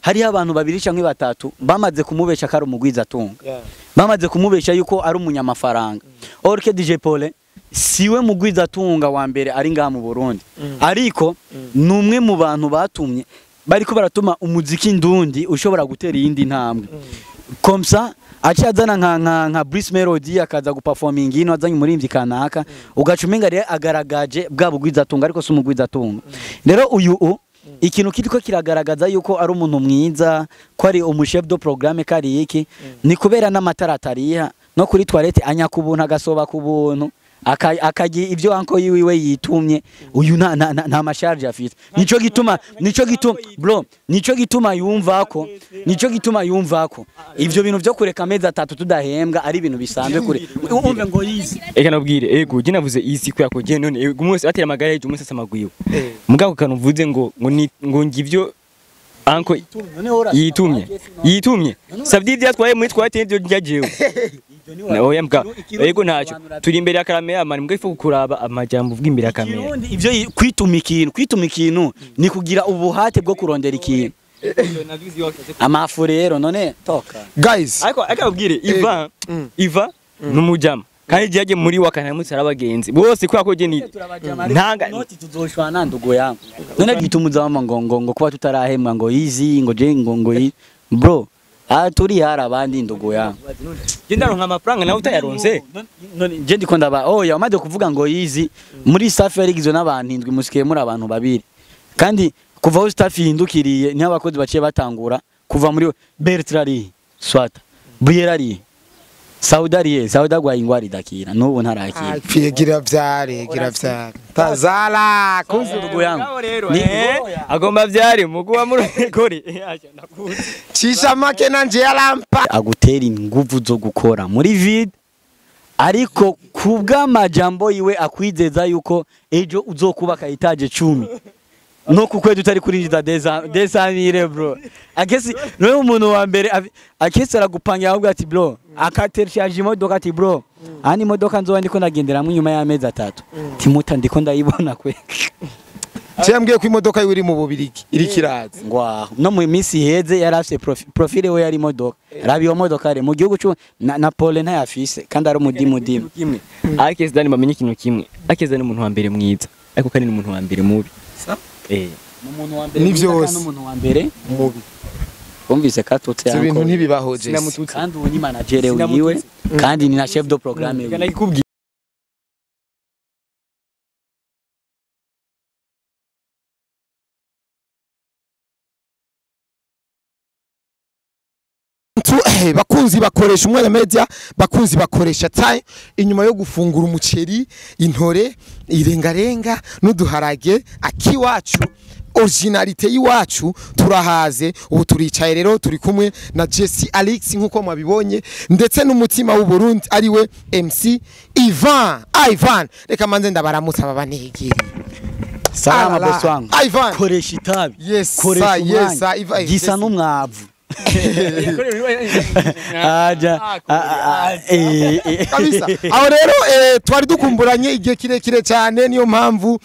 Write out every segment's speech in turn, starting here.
Hariho abantu babiri canke batatu bamaze kumubesha ko ari umugwizatunga, bamaze kumubesha yuko ari umunyamafaranga. Or que DJ Paul siwe mugwizatunga wa mbere ari ngaha mu Burundi, ariko ni umwe mu bantu batumye bariko baratuma umuziki ndundi ushobora gutera iyindi ntambwe. Comme ça aciye azana nka Bruce Melody akaza guperforming ino azanye umurimbyi kanaka, ugaca umenga rero agaragaje bwa bugwizatunga, ariko si umugwizatunga. Rero uyu ikintu kiriko kiragaragaza yuko ari umuntu mwiza, ko ari umuchef de programme, kari iki ni kubera n'amatara atariha no kuri toilette anya ku buntu, agasoba ku buntu, akagira ibyo anko yiwiwe yitumye. Uyu nta masharge afite. Nico gituma bro, nico gituma yumva ko ivyo bintu vyo kureka amezi 3 tudahembwa ari ibintu bisanzwe kure umve ngo yize. Eka nabwire, ego je navuze isi kubera ko je none ego umunsi atera amagara ejo umunsi asamagwiwe, mugabo kantu uvuze ngo ni ngo ngivyo anko yitumye savdi ibyo yatwaye muri twate ibyo njya jewe. Oya mbwa, ego ntacyo turi imbere ya kamera man, mbwa ifu kuraba amajambo uvuga imbere ya kamera. Ikirundi ivyo kwituma ikintu ni kugira ubuhate bwo kurondera ikintu. Amafu rero none toka. Guys. Ariko akabwire Ivan, Ivan numujama kandi yaje muri wakana mutse arabagenzi bose kubera ko je ni ntanga. Noti tuzoshwana ndugo yangu. None gituma uzama ngo kuba tutarahembwa ngo easy, ngo je ngo bro, ah, turi hari abandi ndugo yangu. Je ndaronka amafaranga nawe utayaronse. None je ndiko ndaba oya umaze kuvuga ngo easy muri staff yarigizwe n'abantu indwi, musikiye muri abantu babiri, kandi kuva aho staff yindukiriye niho abakozi baciye batangura kuva muri Bertrand ari swata Buyera ari Sauda ari Sauda gwa ingwara idakira n'ubu ntarakira. Apfiye gira vyare gira vyare tazala kuzu. Ndugu yangu. Rero agomba vyari muguwa muri ndakuzi. Cisha make nanje yarampa. Agutera inguvu zo gukora muri vide, ariko kubw'amajambo yiwe akwizeza yuko ejo uzokubaka étage 10 no ku kwezi utari kurinjiza 200,000 bro. Akesi niwe umuntu wa mbere akesi aragupangira ahubwo ati bro, akatershaje imodoka ati bro, ani imodoka nzoba ndiko ndagenderamwo inyuma y'amezi 3 timuta ndiko ndayibona kwe. Cyambwiye ko imodoka yiwe iri mu Bubirigi iri kiraza. Ngwaho no mu minsi iheze yari afise profile we yari imodoka, raba iyo modoka ari mu gihugu cu na Paul ntayafise kandi ari umudimudimu. Kimwe Akesi Dani bamenye ikintu kimwe, Akesi Dani umuntu wa mbere mwiza, ariko kandi ni umuntu wa mbere mubi. Umuntu wa mbere Ni mwiza vyose. kandi umuntu wa mbere mubi. Wumvise katutse. Ivyo bintu ntibibaho Jesse. Sinamututse. Kandi ubu ni manager wiwe kandi ni na chef de programme wiwe. Nakikubwiye. Bakunzi bakoresha umwanya media, bakunzi bakoresha time inyuma yo gufungura umuceri, intore, irengarenga n'uduharage akiwacu, originalité y'iwacu. Turahaze ubu turicaye rero turi kumwe na Jesse Alex nkuko mwabibonye, ndetse n'umutima w'u Burundi ariwe MC Ivan. Ivan, reka manze ndabaramutsa babanegere. Salama. Alala. Boss wangu. Ivan. Koresha itabi. Yes, koresha sir, yes, sir. umwanya. Ivan, gisa Jesse. N'umwavu aja eh. Kabisa aho rero twari dukumburanye igihe kirekire cyane, niyo mpamvu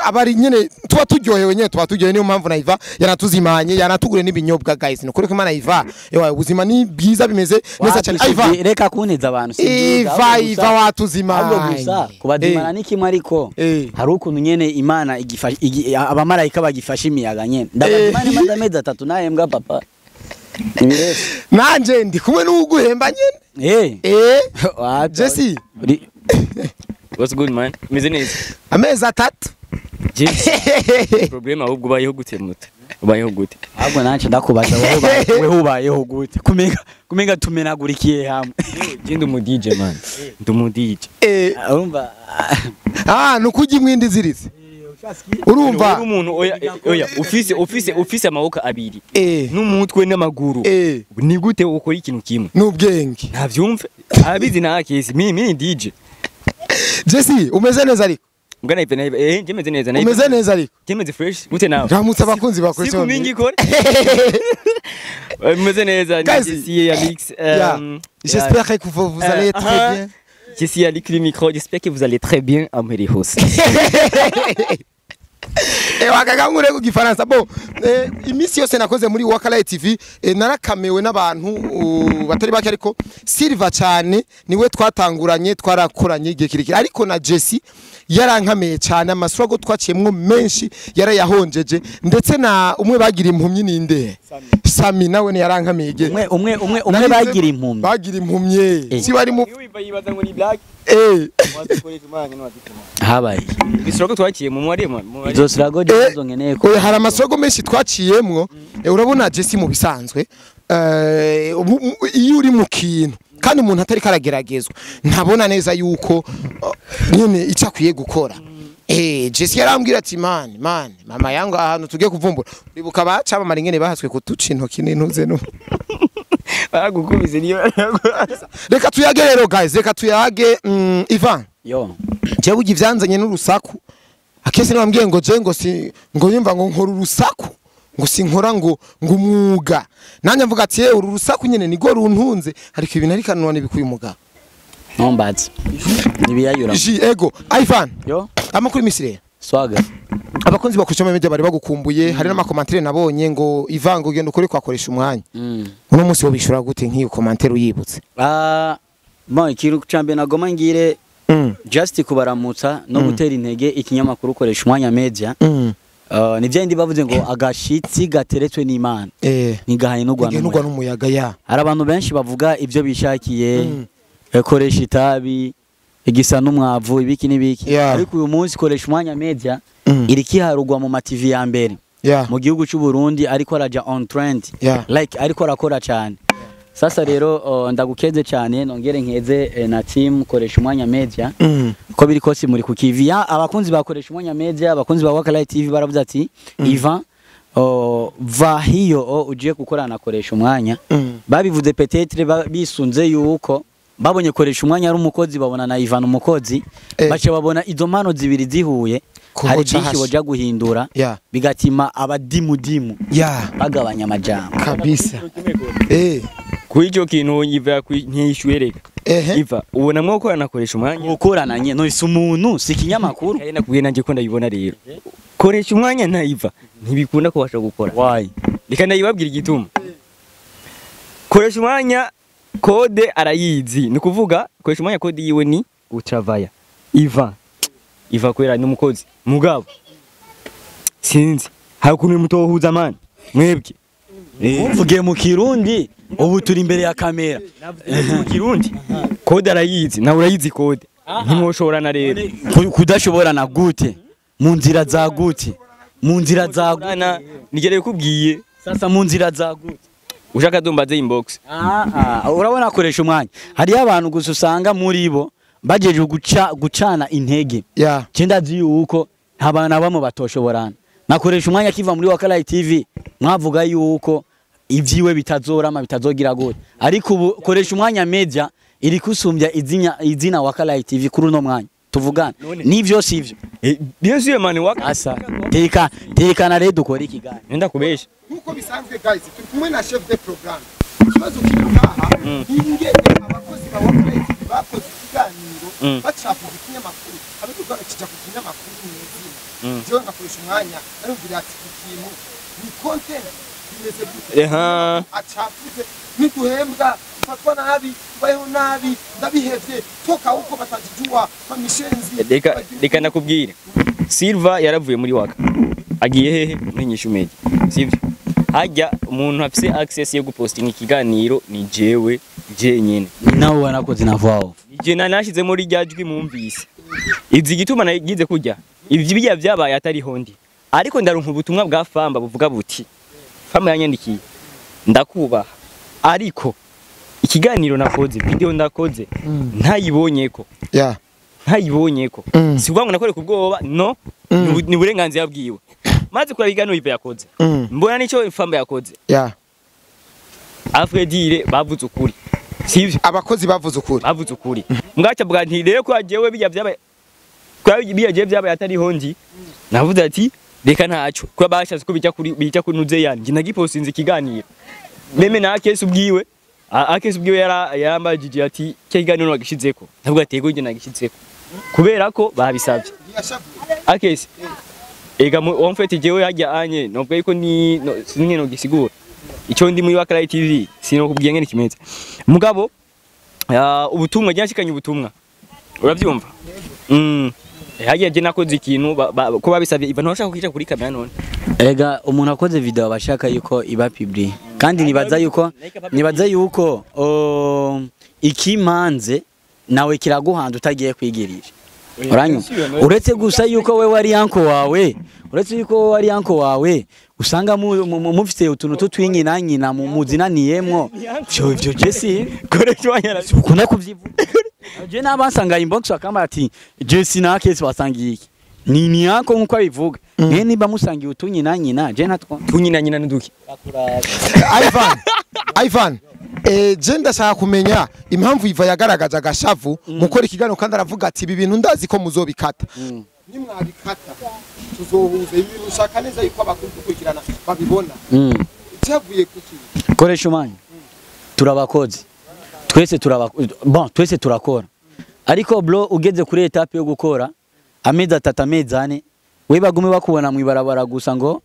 abari nyene tuba turyohewe nyene, tuba turyohewe, niyo mpamvu na Iva yanatuzimanye yanatugure n'ibinyobwa. Guys, ni ukuri ko Imana Iva ewa ubuzima ni bwiza, bimeze neza cyane Iva. Reka kuneza abantu si byiza, Iva ahubwo Iva gusa- watuzimanye. Ahubwo gusa kubazimana ni kimwe, ariko hari ukuntu nyene Imana igifasha abamarayika bagifasha imiyaga nyene. Ndabazimana imaze amezi 3 nahembwa papa. Ibirezi. Nanje ndi kumwe n'uguhemba nyene. Wapi? Jesse. What's good man, meze neza. Amezi 3. Jesse problem ahubwo ubayeho gute muta, ubayeho gute? Ahubwo nanje ndakubaza, wewe ubayeho gute? Kumenga tumenagurikiye hamwe. Je ndi umu DJ man, ndi umu DJ. Urumva. Ah, nukurya imwindi ziritse urumva. Uri umuntu oya oya ufise amaboko abiri n'umutwe n'amaguru, ni gute ukora ikintu kimwe? N'ubwenge. Ntavyumve abizi nta kesi mimi ni DJ. Jesse, umeze neza ariko? Mbwa na na je meze neza na Umeze neza ariko? Je meze fresh, gute nawe? Ramutse abakunzi bakoresha. Siku mingi kore. Meze neza ni Guys, Jesse Alix. Yeah. J'espère que vous allez très bien. Jesse Alix le micro, j'espère que vous allez très bien. Ameri hose. Wakaga ngure ku gifaransa bo iminsi yose nakoze muri Wakalight TV narakamewe n'abantu batari bake, ariko Silva cyane niwe twatanguranye, twarakoranye igihe kirekire, ariko na Jesse yarankameye cyane, amaswago twaciyemwo menshi yarayahonjeje, ndetse na umwe bagira impumyi ninde Sami nawe ni yarankamiye igihe umwe bagira impumyi, bagira impumyi si bari mu yibaza ngo ni black habaye bisrogo twaciye mu mwari izo srago jizo nkeneye ko hari amasogo menshi twaciyemwo. Urabona Jesse mu bisanzwe iyo uri mu kintu kandi umuntu atari karageragezwa ntabona neza yuko nyene icyo akwiye gukora. Jesse yarambwira ati man mama yangu ahantu tugiye kuvumbura, uribuka bacamamara ingene bahaswe kutuca intoki n'intuze no bagukubize niyo. Reka tuyage rero guys, reka tuyage. Ivan yo jewe ugivyanzanye n'urusaku akese nibambwiye ngo je ngo si ngo yumva ngo nkora urusaku ngo sinkora ngo umwuga, nanjye mvuga ati uru rusaku nyene nigo runtunze, ariko ibintu arikanwa nibikuye umugabo nombaze nibiyayura ji ego. Ivan yo amakuru misire swaga abakunzi bakoresha media bari bagukumbuye, hari n'amakomantere nabonye ngo Ivan ngo ugenda ukore kwakoresha umwanya uno munsi wo bishura gute nk'iyo komantere uyibutse? Bon ikintu cambe nagoma ngire just kubaramutsa no gutera intege ikinyamakuru koresha umwanya media. Ni byindi bavuze ngo agashitsi gateretswe n'Imana ntigahaye n'ugwa n'umuyaga ya. Hari abantu benshi bavuga ibyo bishakiye, koresha itabi igisa n'umwavu ibiki n'ibiki, ariko uyu munsi koresha umwanya media iri kiharugwa mu TV ya mbere mu gihugu cy'u Burundi, ariko araja on trend like ariko arakora cyane. Sasa rero ndagukeze cyane nongere nkeze na team koresha umwanya media ko biri kose muri kukivi. Abakunzi bakoresha umwanya media, abakunzi ba Wakalight TV baravuze ati Ivan va hiyo ugiye gukorana koresha umwanya. Babivuze peut-être bisunze yuko babonye koresha umwanya ari umukozi, babona na Ivan umukozi, bace babona izo mpano zibiri zihuye hari byinshi boja guhindura, bigatima abadimudimu bagabanya amajambo kabisa. Kuri icyo kintu Iva ntiyishyuye reka Iva ubona mwo ko anakoresha umwanya ukorana nye no isi umuntu si kinyamakuru kandi nakubwiye nanjye ko ndabibona rero koresha umwanya na Iva ntibikunda kubasha gukora. Why? Reka ndayibabwira igituma koresha umwanya kode arayizi, ni kuvuga koresha umwanya kode yiwe ni gutravaya. Iva kwera ni umukozi mugabo sinzi hari ukuntu mutohuza man mwebwe Mvuge mu Kirundi ubu turi imbere ya kamera mu Kirundi kode arayizi nawe urayizi kode ntimwoshorana rero kudashoborana gute mu nzira za gute mu nzira za gute nigereye kubwiye sasa mu nzira za gute ushaka dombaze inbox urabona akoresha umwanya hari abantu gusa usanga muri bo bajeje gucana intege cyenda yuko ntabana bamwe batoshoborana nakoresha umwanya kiva muri Wakalight TV mwavuga yuko ivyiwe bitazorama bitazogira gute ariko ubu koresha umwanya media iri kusumbya izina Wakalight TV kuri uno mwanya tuvugana nivyo sivyo bien sûr man asa tekana rero dukora ikiganiro nenda kubesha nkuko bisanzwe guys turi kumwe na chef de programme ikibazo kiri ngaha ingene abakozi ba Wakalight TV bakoze ikiganiro bacafuza ikinyamakuru abidukora kijya ku kinyamakuru mwizina jewe ngakoresha umwanya arumvira ati ikintu ni content bimeze gute acafuze nituhembwa fatwa nabi bayeho nabi ndabihevye toka uko batajijua mamishenzi reka nakubwira Silva yaravuye muri Waka agiye hehe muri Nyishu Media sivyo hajya umuntu afise access yo gupostinga ikiganiro ni jewe jenyene nawe wanakoze na voix je nanashize muri ryajwi mumvise izi gituma nagize kujya ivyo bijya byabaye atari hondi ariko ndaronka ubutumwa bwa Famba buvuga buti Famba yanyandikiye ndakubaha ariko ikiganiro nakoze video ndakoze ntayibonyeko ntayibonyeko si ubwangu nakore kubwoba no ni burenganzira bwiwe maze kura ibiganiro ive yakoze mbona nico Famba yakoze Afredire bavuze ukuri sivyo abakozi bavuze ukuri mwacha bwa nti rero ko ajewe bijya byabaye kwa bijya byabaye atari hondi navuze ati reka ntaco kwa bashatse ko bijya kuri nuze yanje nagipostinze ikiganiro meme na akese ubwiwe yarambajije ati cyo kiganiro nagishizeko ndavuga ati yego nge nagishizeko kubera ko babisabye akese Ega en fait jewe hajya anye nubwo yuko ni sinye no gisigura ico ndi muri Wakalight TV sino kubwiye ngene kimeze mugabo ubutumwa ryashikanye ubutumwa uravyumva hajya je nakoze ikintu ko babisavye Ivan ntashaka kwica kuri kamera none. Ega umuntu akoze video abashaka yuko iba public kandi nibaza yuko ikimanze nawe kiraguhanda utagiye kwigirisha. Uranyu uretse gusa yuko we wari yanko wawe, uretse yuko wari yanko wawe usanga mufite utuntu tutwinyina nyina muzinaniyemwo byo Jesse ukunda kuvyivuga. Je nabasanga inbox akamba ati Jesse na kesi wasangiye iki ni yako nkuko abivuga ne niba musangiye utunyina nyina je natwo tunyina nyina nduki. Ivan je ndashaka kumenya impamvu Iva yagaragaza agashavu mukora ikiganiro kandi aravuga ati ibi bintu ndazi ko muzobikata nimwabikata tuzohuza ibintu ushaka neza yuko abakurikirana babibona cyavuye kuki koresha umwanya turabakoze twese bon twese turakora ariko bro ugeze kuri etape yo gukora amezi atatu amezi ane we bagume bakubona mu ibarabara gusa ngo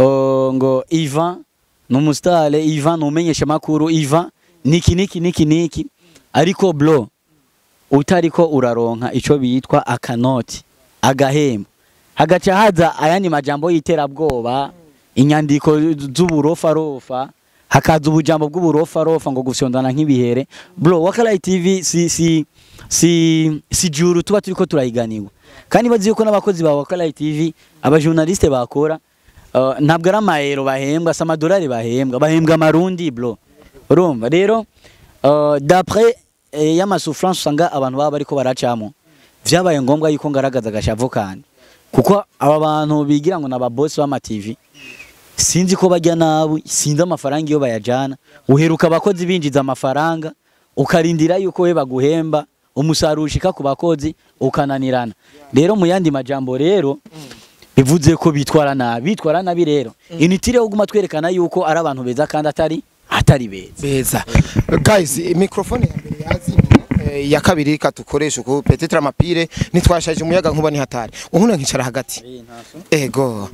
ngo Ivan numustale Ivan numenyesha makuru Ivan niki niki niki niki ariko bro utariko uraronka ico bitwa akanoti agahembo hagaca haza ayandi majambo yiterabwoba inyandiko z'uburofa rofa hakaza ubujambo bw'uburofa rofa ngo gufyondana nk'ibihere bro Wakalight TV si juru tuba turiko turayiganirwa kandi bazi yuko n'abakozi ba Wakalight TV abajournaliste bakora ntabwo ari amayero bahembwa si amadolari bahembwa amarundi bro urumva rero d'après y'amasouffrance usanga abantu baba bariko baracamo vyabaye ngombwa yuko ngaragaza agashavu kandi kuko aba bantu bigira ngo naba boss b'ama TV sinzi ko bajya nabi sinzi amafaranga iyo bayajana uheruka abakozi binjiza amafaranga ukarindira yuko we baguhemba umusaruro ushika ku bakozi ukananirana rero mu yandi majambo rero bivuze ko bitwara nabi rero initire yo guma twerekana yuko ari abantu beza kandi atari beza. Guys microphone ya mbere yazimye ya kabiri katukoresha uko peut-être amapire nitwashaje umuyaga nkuba ni hatari unkuna nkicara hagati ego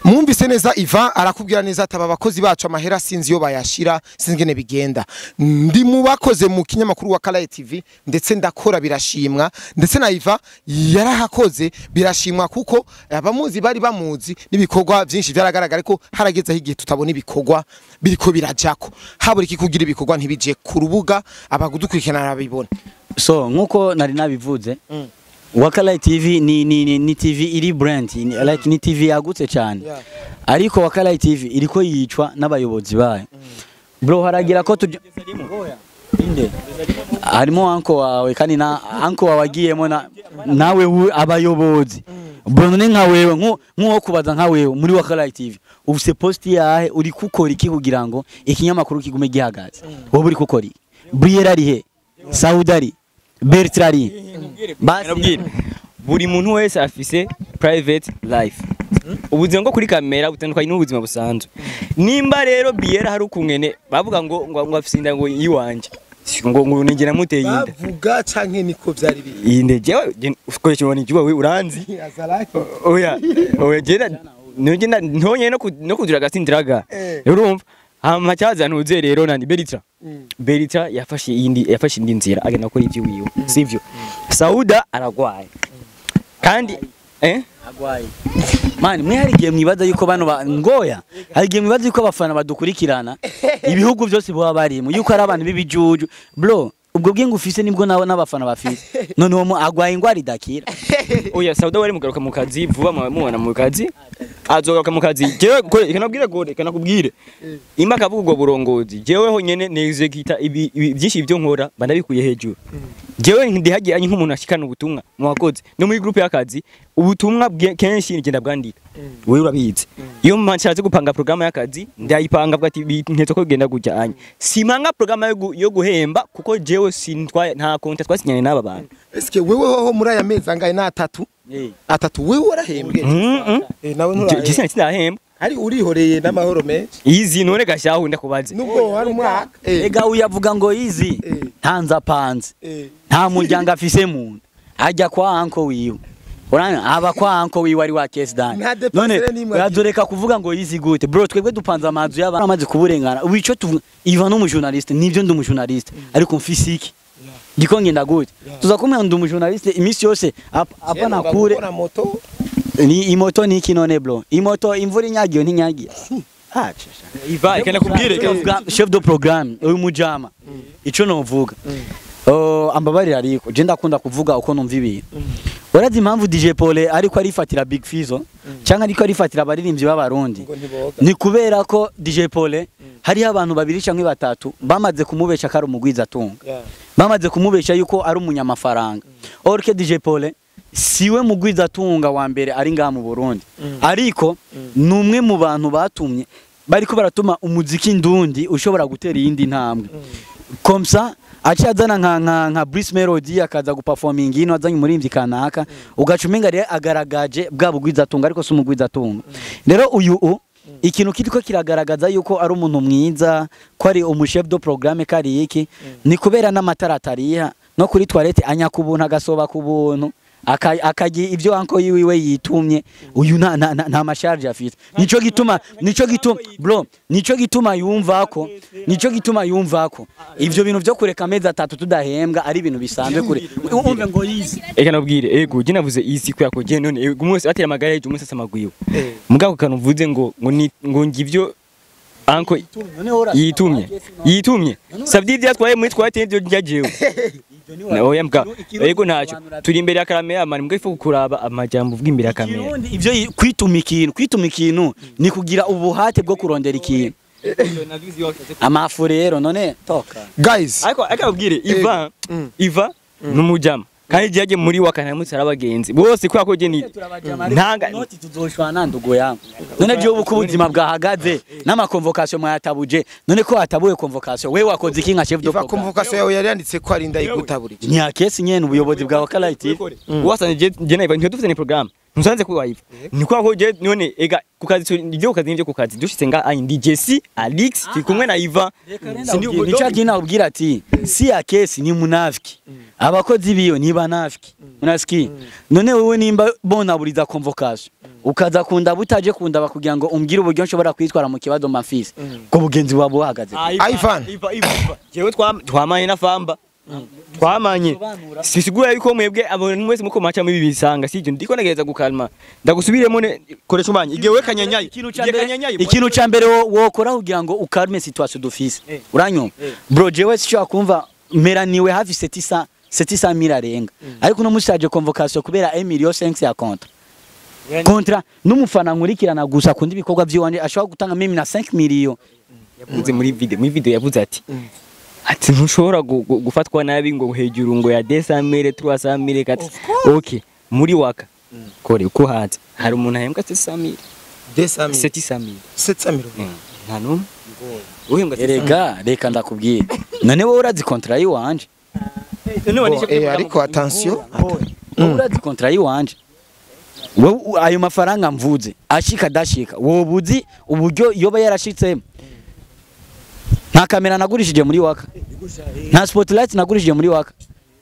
Mwumvise neza Ivan arakubwira neza ataba abakozi bacu amahera sinzi yo bayashira sinzi ngene bigenda ndi mu bakoze mu kinyamakuru wa Wakalight TV ndetse ndakora birashimwa ndetse na Ivan yarahakoze birashimwa kuko abamuzi bari bamuzi nibikorwa byinshi byaragaragara ko harageze igihe tutabona ibikorwa biriko birajako habura iki kugira ibikorwa ntibije ku rubuga abagudukurikirana arabibona. So nkuko nari nabivuze Wakalight TV ni TV iri brand like ni TV yagutse cyane ariko Wakalight TV iriko yicwa n'abayobozi bayo bro haragira ko inde harimo anko wawe kandi na anko wawe agiyemo nawe abayobozi bro none nka wewe nkuwo kubaza nka wewe muri Wakalight TV ufise post yahe uri kukora iki kugira ngo ikinyamakuru kigume gihagaze wowe uri kukora iki Briera ari he Saudari Bertrand basi buri muntu wese afise private life ubuzima bwo kuri kamera butandukanye n'ubuzima busanzwe nimba rero Biera hari ukungene bavuga ngo ngo afise inda ngo yiwanje ngo ninjye namuteye inda bavuga canke niko byari biri inde jewe ukoresha ubona igiwe uranzi oya oya jera nje ntonye no kudura gasindiraga urumva hama cyaza ntuze rero nani Berita yafashe indi nzira agenda gukora ibyo wiwe sivyo Sauda aragwaye kandi agwaye mani mwe hari gihe mwibaza yuko bano ngoya hari gihe mwibaza yuko abafana badukurikirana ibihugu byose baba barimo yuko ari abantu bibijuju bro ubwo bwingu ufise nibwo nawe n'abafana bafise none uwo agwaye ingwara idakira oya Sauda wari mugaruka mu kazi vuba mubona mu kazi azogaruka mu kazi jewe kanabwire gore kanakubwire imba kavuga ubwo burongozi jewe ho nyene nexecuta ibi byinshi ibyo nkora bandabikuye hejuru jewe ndihagiye nk'umuntu ashikana ubutumwa mu bakozi no muri groupe y'akazi ubutumwa kenshi ngenda bwandika wewe urabizi iyo mpanshatse gupanga programme y'akazi ndayipanga bwa ati ntetse ko bigenda gujya anye simanga programme yo guhemba kuko jewe sintwa nta konta twasinyanye n'aba bantu eske wewe ho muri aya mezi angaye na atatu atatu wewe warahembwe nawe nturahembwe je sinahembwa ari urihoreye n'amahoro menshi izi none gashahu ndakubaze nubwo wari umwaka ega uyavuga ngo izi ntanza panze nta muryango afise mu ajya kwa anko wiwe Urana aba kwa anko wiwe ari wa case dan. Nta dépense None n'imwe agira. urazoreka kuvuga ngo yizi gute bro, twebwe dupanze amazu y'abantu amaze kuburengana. Ubu ico tuvuga Ivan ni umujournaliste, nivyo ndi umujournaliste, ariko mfise iki ndiko ngenda gute? Tuza kumwe ndi umujournaliste iminsi yose apa na kure Gukora moto. Ni imoto ni iki none bro? Imoto imvura inyagiye ntinyagiye. Ah, Iva reka nakubwire. Chef de programme uyu mujama, ico novuga, oh, ambabarira, ariko je ndakunda kuvuga uko numva ibintu. Urazi impamvu DJ Paul ariko arifatira Big Fizzo cyangwa ariko arifatira abaririmbyi b'abarundi? Ngo ntiboga. Ni kubera ko DJ Paul hariho abantu babiri cyangwa batatu bamaze kumubesha ko ari umugwizatunga, bamaze kumubesha yuko ari umunyamafaranga. Or que DJ Paul siwe mugwizatunga wa mbere ari ngaha mu Burundi, ariko ni umwe mu bantu batumye bariko baratuma umuziki ndundi ushobora gutera iyindi ntambwe. Comme ça aciye azana nka Bruce Melody akaza guperforming ino azanye umurimbyi kanaka, ugaca umenga rero agaragaje bwa bugwizatunga, ariko si umugwizatunga. Rero uyu ikintu kiriko kiragaragaza yuko ari umuntu mwiza, ko ari umuchef de programme, kari iki, ni kubera n'amatara atariha, no kuri toilette anya ku buntu, agasoba ku buntu, akarya ibyo anko yiwiwe yitumye. Uyu nta masharge afite. Nico gituma bro, nico gituma yumva ko ivyo bintu vyo kureka amezi 3 tudahembwa ari ibintu bisanzwe kure umve ngo yize. Eka nabwire, ego je navuze isi kubera ko je none ego umunsi batera amagara ejo umunsi asamagwiwe, mugabo kantu uvuze ngo ni ngo ngivyo anko yitumye savdi ibyo yatwaye muri twate ibyo njya jewe. Oya mbwa, ego ntacyo turi imbere ya kamera man, mbwa ifu kuraba amajambo uvuga imbere ya kamera. Ikirundi ivyo kwituma ikintu ni kugira ubuhate bwo kurondera ikintu, amafu rero none toka. Guys. Ariko akabwire Iva, Iva numujama kandi yaje muri wakana mutse arabagenzi bose kubera ko je ni ntanga. Noti tuzoshwana ndugo yangu. None je ubu ko ubuzima bwahagaze n'amaconvocation mwayatabuje, none ko hatabuye convocation, wewe wakoze iki nka chef de Iva, programme? Convocation yawe yari yanditse ko ari ndayigutaburije. Ni akesi nyene ubuyobozi bwa Wakalight TV. Wasanze je na Iva ntidufite ni programme, ntusanze ko wayiva ni kwa ko je none ega ku kazi ibyo ku kazi n'ibyo ku kazi dushitse nga ayi ndi Jesse Alex turi kumwe na Iva. Sindi Nico kina ubwira ati si akesi ni munafiki, abakozi biyo ni banafiki, unasiki? None wewe nimba bonaburiza convocation ukaza kunda butaje kundaba kugira ngo umbwire uburyo nshobora kwitwara mu kibazo mafisi, ko bugenzi bwabo buhagaze? Ivan. Iva Iva Iva, jewe twamanye na Famba twamanye, sisigura yuko mwebwe abantu mwese muko maca muri bisanga sivyo. Ndiko nagereza gukalma ndagusubiremo koresha umwanya igihe we kanyanyayi. Ikintu ca mbere wokora kugira ngo ukalme situation dufise, uranyumva bro? Jewe sinshobora kumva meraniwe hafi 700 700 mille arenga, ariko uno musi haje convocation kubera 1 million 5 ya contrat n'umufana nkurikirana gusa akunda ibikorwa by'iwanje ashobora gutanga mimi na 5 million. Yavuze muri video yavuze ati ntushobora gufatwa nabi ngo hejuru ngo ya 200 mille, 300 mille, 4. Okay, muri waka kore uko hanze hari umuntu ahembwa 700 mille? 200. 700 mille. 700. Nta numwe uhembwa. Erega reka ndakubwira, none wowe urazi contrat yiwanje? Ariko attention. Wowe urazi contrat yiwanje? Wowe ayo mafaranga mvuze ashika adashika, wowe uzi uburyo yoba yarashitsemo? Nta kamera nagurishije muri waka, nta spotlight nagurishije muri waka,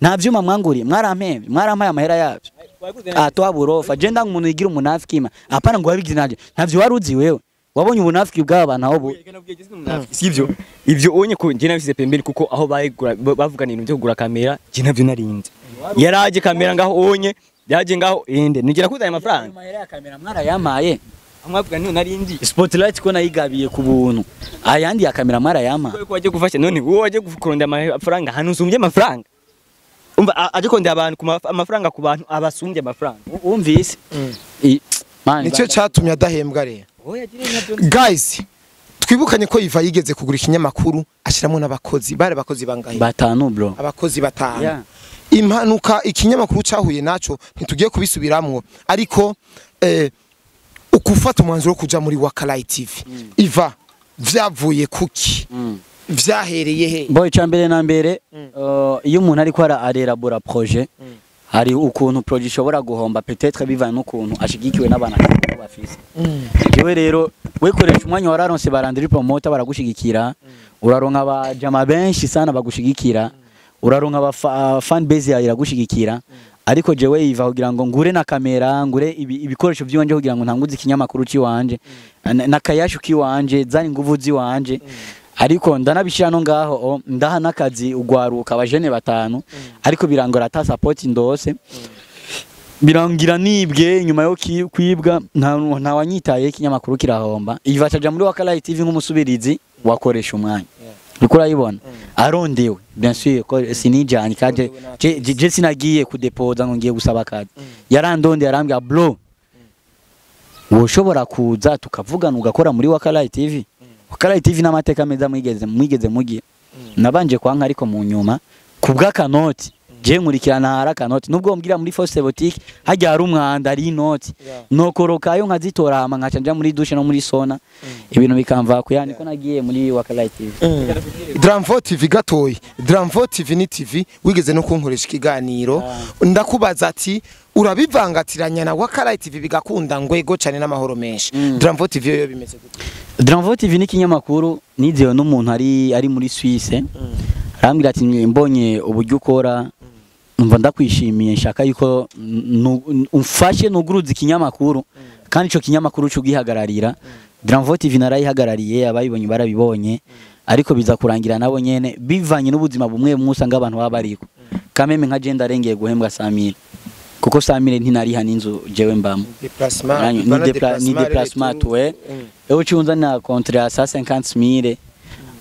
nta vyuma mwanguriye, mwarampemvye, mwarampaye amahera yabyo. Atwa burofa je ndanga umuntu yigira umunafiki ma apana ngo wabigize nanje ntavyo wari uzi. Wewe wabonye ubunafiki bw'aba bantu aho bu Sivyo ivyo onye ko njye nabisize pembeni, kuko aho bayigura bavugana ibintu byo kugura kamera njye navyo narinze. Yaraje kamera ngaho onye yaje ngaho inde nigera kuzana amafaranga. Amahera ya kamera mwarayamaye. Mwavuga niyo narindi. Spotlight ko nayigabiye ku buntu, ayandi ya kamera mwarayamaye. Ko waje gufasha none wowe waje kurondera amafaranga hano usumbye amafaranga, umva aje kondera abantu ku amafaranga ku bantu abasumbye amafaranga. Wumvise man. Nicyo cyatumye adahembwa rero. Oya gire nabyo. Guys, twibukanye ko Iva yigeze kugura ikinyamakuru ashyiramo n'abakozi, bari abakozi bangahe? Batanu bro. Abakozi batanu. Yeah. Impanuka ikinyamakuru cyahuye naco ntitugiye kubisubiramwo, ariko ukufata umwanzuro wo kuja muri Wakalight TV, Iva, vyavuye kuki? Vyahereye he? Boy, icya mbere na mbere, iyo umuntu ariko arelabora projet, hari ukuntu projet ishobora guhomba peut-être bivanye n'ukuntu ashigikiwe n'abantu bafise. Jewe rero we koresha umwanya wararonse barandiri promoter baragushigikira, uraronka abajama benshi sana bagushigikira, uraronka aba fan base yawe iragushigikira. Ariko jewe iva kugira ngo ngure na kamera, ngure ibikoresho by'iwanje kugira ngo ntanguze ikinyamakuru ciwanje na kayashu kiwanje, zari nguvu ziwanje. Ariko ndanabishira no ngaho ndaha nakazi ugwaruka abajene batanu, ariko birangora ata support ndose. Birangira nibwe nyuma yo kwibwa nta wanyitaye, ikinyamakuru kirahomba. Iva caja muri Wakalight TV nk'umusubirizi wakoresha umwanya. Uriko urayibona arondewe, bien sûr ko sinijanye kaje je sinagiye kudepoza ngo ngiye gusaba akazi. Yarandonde yarambwira, bro, woshobora kuza tukavugana ugakora muri Wakalight TV. Wakalight TV n'amateka meza mwigeze mugiye. Nabanje kwanka, ariko mu nyuma kubw'akanoti je nkurikirana hari akanoti, nubwo mbwira muri Force Boutique hajya hari umwanda ari inoti, nokorokayo nkazitora hama nkaca nja muri douche no muri sauna, ibintu bikamva kuya. Niko nagiye muri Wakalight TV. Dramvo TV gatoyi, Dramvo TV ni TV wigeze no kunkoresha ikiganiro, ndakubaza ati urabivangatiranya na Wakalight TV bigakunda ngwego cyane n'amahoro menshi. Dramvo TV yo bimeze gute? Dramvo TV ni ikinyamakuru nizewe n'umuntu ari muri Suisse. Arambwira ati mbonye uburyo ukora, numva ndakwishimiye, nshaka yuko umfashe nuguruza ikinyamakuru, kandi ico kinyamakuru cugihagararira. Dramvo TV narayihagarariye, abayibonye barabibonye, ariko biza kurangira nabo nyene bivanye n'ubuzima bumwe bumwe usanga abantu baba bariko. Kameme nka je ndarengeye guhembwa 100,000, kuko 100,000 ntinariha n'inzu jewe mbamo. Déplacement. Ni déplacement tuwe. Ewe ucunza na contrat ya 150,000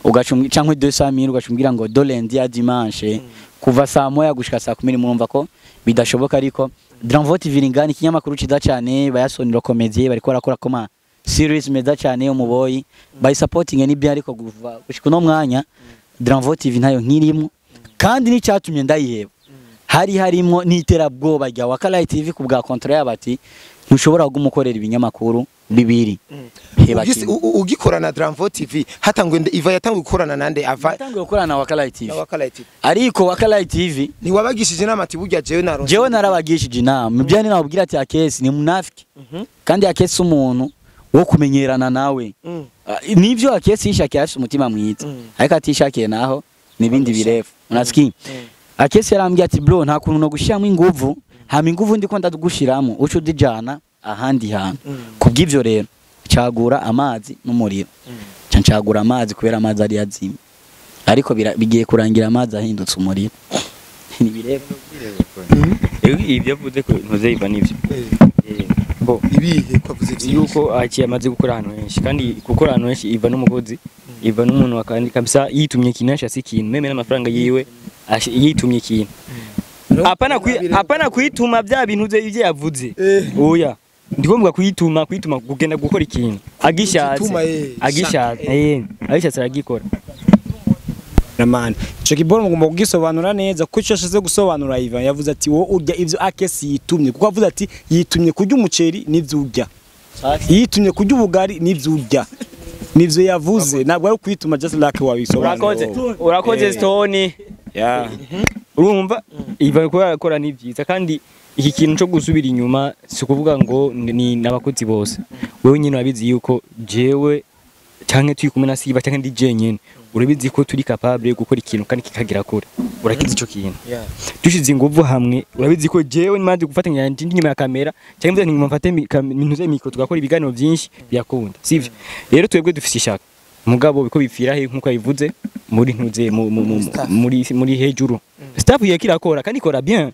ugacumbi canke 200,000, ugacumbwira ngo do lundi à dimanche kuva saa 1 gushika saa 10, murumva ko bidashoboka. Ariko Dramvo TV ringani ikinyamakuru ciza cyane, bayasoniro comedy bariko barakora koma series meza cyane yo muboyi by supporting ni byo, ariko kuva gushika uno mwanya Dramvo TV ntayo nkirimo, kandi n'icyatumye ndayiheba hari harimo n'iterabwoba rya Wakalight TV ku bwa contrat yabati ntushobora kugumukorera ibinyamakuru bibiri. Heba kimwe. Ugikorana Dramvo TV hatangwe Iva yatanguye gukorana nande ava? Yatanguye gukorana na Wakalight TV. Na Wakalight TV. Ariko Wakalight TV ntiwabagishije inama ati burya jewe naronse? Jewe narabagishije inama, ibyo nababwira ati Akesi ni munafiki, kandi Akesi umuntu wo kumenyerana nawe. Nivyo Akesi yishakiye afise umutima mwiza, ariko atishakiye naho nibindi birefu, unasikia? Akesi yarambwiye ati bro, nta kuntu no gushiramo inguvu, hama inguvu ndiko ndagushiramo uca udijana ahandi hantu. Kubw'ivyo rero cagura amazi n'umuriro. Ca ncagura amazi kubera amazi ari yazimye, ariko bigiye kurangira amazi ahindutse umuriro, ni birefu. Ibyo avuze ko ntuze nivyo. Bo ibihe ko avuze vyinshi yuko aciye amaze gukora ahantu henshi, kandi gukora ahantu henshi iva n'umukozi, iva n'umuntu wakandi kabisa yitumye ikintu yashatse ikintu meme n'amafaranga yiwe yitumye ikintu. Hapana kwituma bya bintu bye ibyo yavuze. Oya, ndigombwa kwituma kugenda gukora ikintu agishatse, agishatse aragikora. Ramani ico kiboro mugomba kugisobanura neza, kuko ico yashize gusobanura Ivan yavuze ati wowe urya ivyo Akesi yitumye, kuko avuze ati yitumye kurya umuceri n'ivyo urya, yitumye kurya ubugari n'ivyo urya, nivyo yavuze, ntabwo ari kwituma just like wabisobanura. Urakoze Stone. Yeah. Urumva Ivan ko yakora ni byiza, kandi iki kintu cyo gusubira inyuma si kuvuga ngo ni nabakozi bose. Wewe nyine urabizi yuko jewe canke turi kumwe na Siba canke ndi jenyine, urabizi ko turi capable gukora ikintu kandi kikagira kure. Urakizi ico kintu. Dushize inguvu hamwe, urabizi ko jewe nimaze gufatanya ndi nyuma ya kamera canke mvuze nti mfate ntuze mikro tugakora ibiganiro byinshi byakunda, sivyo? Rero twebwe dufise ishaka, mugabo biko bipfira he nkuko yabivuze muri ntuze muri hejuru. Staff yakirakora kandi ikora bien.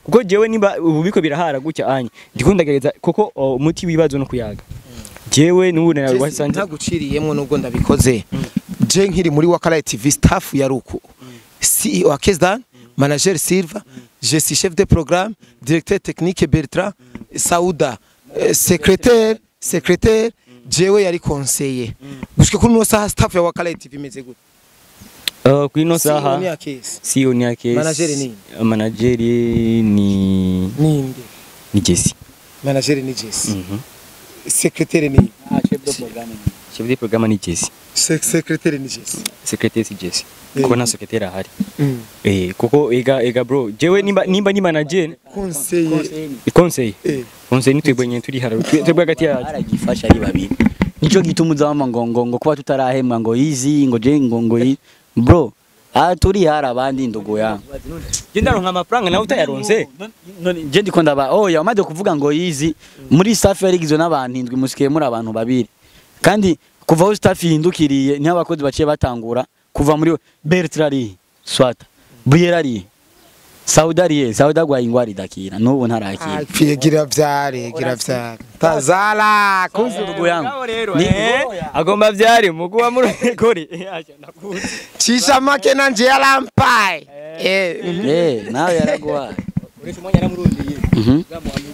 Kuko jewe nimba ubu biko birahara gutya anye ndikundagereza kuko umuti wibazo no kuyaga. Jewe n'ubu wasanze ntaguciriyemwo nubwo ndabikoze. Je nkiri muri Wakalight TV staff ya ruku CEO Akezdan, manager Silva, je suis chef de programme, directeur technique Bertrand, Sauda, secrétaire, jewe yari conseiller. Gushika kuri no saha staff ya Wakalight TV imeze gute? Kuri no saha CEO ni Akesi. Manager ni? Manager ni ninde? Ni Jesse. Manager ni Jesse. Secrétaire ni? Chef de programme. Chef de programme ni Jesse. Secrétaire ni Jesse. Secrétaire si Jesse. Kuko na secrétaire ahari. Kuko ega bro, jewe nimba ni manager, conseiller. Conseiller ni twebwe nyene turi hara. Twebwe hagati yacu. Aragifasha ari babiri. Nico gituma uzama ngo ngo kuba tutarahembwa ngo easy ngo je ngo bro. Ah, turi hari abandi ndugu yangu. Je ndaronka amafaranga nawe utayaronse. None je ndiko ndaba oya umaze kuvuga ngo yizi muri staff yarigizwe n'abantu indwi, musikiye muri abantu babiri. Kandi kuva aho staff yindukiriye niho abakozi baciye batangura kuva muri Bertrand ari Swata, Buyera ari Sauda ari Sauda gwa ingwari dakira n'ubu ntarakira. Apfiye gira vyare gira vyare tazala kuzu Ndugu yangu. Ni agomba vyari muguwa muri kori. Chisha make nanje yarampaye. Nawe yaraguhaye.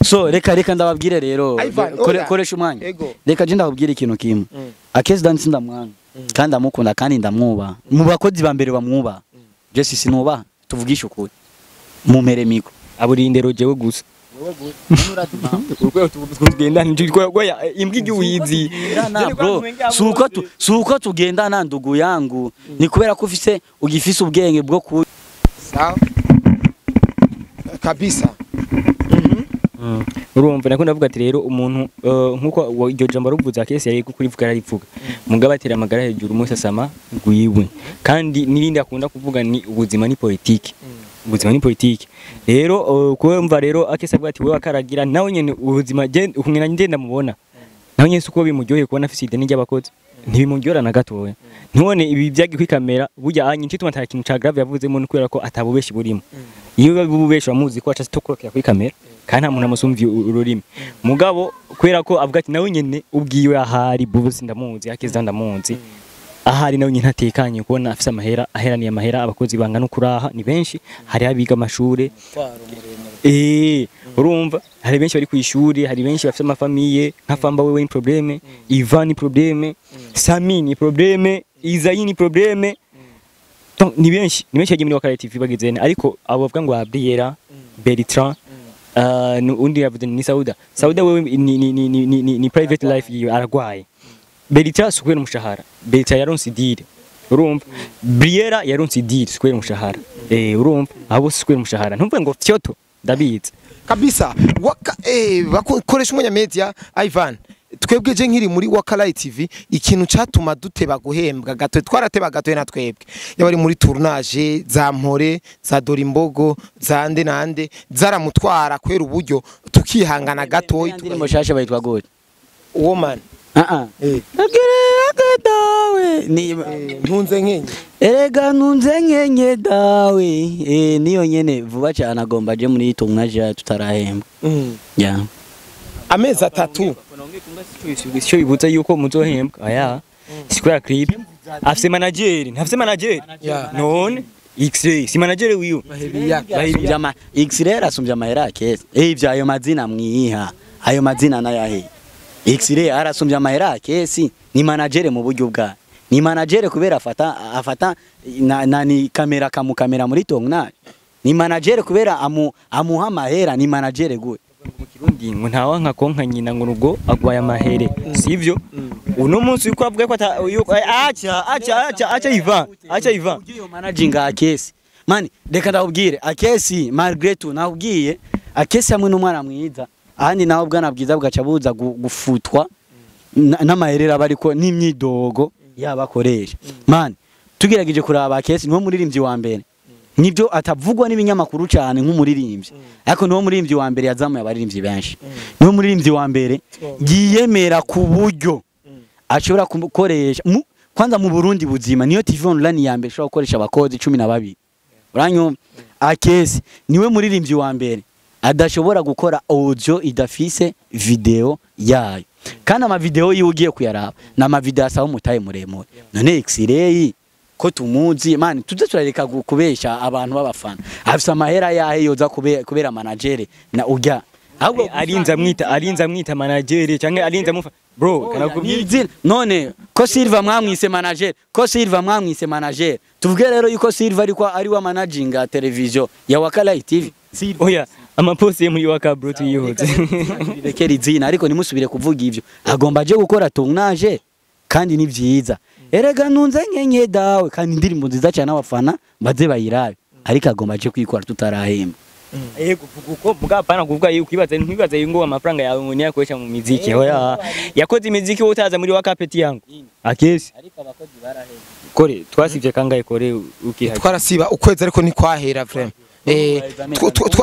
So reka ndababwire rero, koresha umwanya. Reka je ndababwire ikintu kimwe. Akesi Dance ndamwanga kandi ndamukunda kandi ndamwubaha. Mu bakozi ba mbere bamwubaha. Je sinubaha, tuvugishe ukuri. Mumere miko. Aburindero jewe gusa. Urwego tugenda nje imbwa igiwizi. Bro, suko tugendana ndugu yangu ni kubera ko ufise ugifise ubwenge bwo ku sawa kabisa. Urumva nako ndavuga ati rero umuntu nkuko iryo jambo ruvuze Akesi yari kurivuga ararivuga mugabo atera amagara hejuru umunsi asama gwiwe, kandi nirindi akunda kuvuga ni ubuzima ni politiki. Ubuzima ni politiki rero kumva rero Akesi avuga ati wewe akaragira nawe nyene ubuzima ukungena ngenda mubona nawe nyene suko bimuryoheye kubona afise ideni ry'abakozi ntibimuryohera na gatoya. Ntubone ibi byagi kuri kamera burya anye ntituma nta kintu ca grave yavuzemo ni kubera ko atabubeshi burimo. Iyo bubeshi bamuzi ko aca tokorokera kuri kamera kandi nta muntu amusumvye ururimi. Mugabo kubera ko avuga ati nawe nyene ubwiwe ahari bubusi ndamuzi Akesi ndamuzi ahari nawe nyene ntatekanye kubona afise amahera aheraniye amahera abakozi bangana ukuraha ni benshi, hari abiga amashure urumva hari benshi bari kwishuri, hari benshi bafite amafamiye nka Famba wewe ni probleme, Ivan ni probleme, Sami ni probleme, Izayi ni probleme. Donc ni benshi yagiye muri Wakara TV bageze ariko abo bavuga ngo Abriera, Bertrand, undi yavuze ni Sauda. Sauda wewe ni private life yiwe aragwaye. Bertrand sukwe n'umushahara. Bertrand yaronse deal. Urumva Briera yaronse deal sukwe n'umushahara. Urumva abo sukwe n'umushahara. Ntumvuge ngo fyoto ndabizi. Kabisa waka bakoresha umwanya media Ivan twebwe je nkiri muri Wakala TV ikintu catuma duteba guhembwa gato twarateba gato na twebwe yabari muri tournage za Mpore za Dorimbogo za nde nande zaramutwara kwera uburyo tukihangana gato. Indirimbo shasha bayitwa gute? Woman dawe ni ntunze nkenye erega ntunze nkenye dawe niyo nyene vuba cyane agomba je muri tournage tutarahembwa. Yeah. Amezi atatu icyo bibutsa yuko muzohembwa aya square clip afise manager ntafise manager none X-ray si manager wiyo bahibya X-ray arasumbya amahera Akesi ivyo ayo mazina mwiha ayo mazina nayahe X-ray arasumbya amahera Akesi ni manager mu buryo bwa ni manager kubera afata na ni kamera kamukamera muri tournage ni manager kubera amuha amahera ni manager gute mu Kirundi ngo ntawanka konka nyina ngo nubwo agwaye amahere sivyo uno munsi yuko avuga ko acha Ivan acha Ivan ugiye managing Akesi mani reka ndakubwire Akesi Margaret nakubwiye Akesi hamwe n'umwana mwiza ahandi naho bwana bwiza bwaca buza gufutwa n'amaherera bariko n'imyidogo yabakoresha mani tugerageje kuraba Akesi niwo muririmbyi wa mbere nibyo atavugwa n'ibinyamakuru cyane nk'umuririmbyi ariko niwo muririmbyi wa mbere yazamuye abaririmbyi benshi niwo muririmbyi wa mbere yiyemera ku buryo ashobora gukoresha kwanza mu Burundi buzima niyo TV online ya mbere ashobora gukoresha abakozi 12 uranyumva Akesi niwe muririmbyi wa mbere adashobora gukora audio idafise video yayo kandi ama video yiwe ugiye kuyaraba na ama video asaba umutaye muremure none X-ray ko tumuzi mani tuze turareka kubesha abantu b'abafana afise amahera yahe yoza kubera manager na urya ahubwo arinza mwita manager canke arinza mufa bro kanakubwira izina none ko Silva mwamwise manager ko Silva mwamwise manager tuvuge rero yuko Silva ariko ari wa managing television ya Wakala TV oya amapost muri Waka bro tuyihoze rekera izina ariko nimusubire kuvuga ivyo agomba aje gukora tournage kandi ni vyiza erega nunze nkenye dawe kandi indirimbo nziza cyane abafana baze bayirabe ariko agomba aje kwikora tutarahemba. Yego vuga uko muga apana kuvuga yuko ibaza ntibaza ngo amafaranga yawe ngo niyakoresha mu miziki. Oya yakoze imiziki wowe utaza muri wakapeti yangu. Akesi. Ariko abakozi baraheze. Kore twasivye kangahe kore ukihaje. Twarasiba ukwezi ariko ntikwahera vraiment.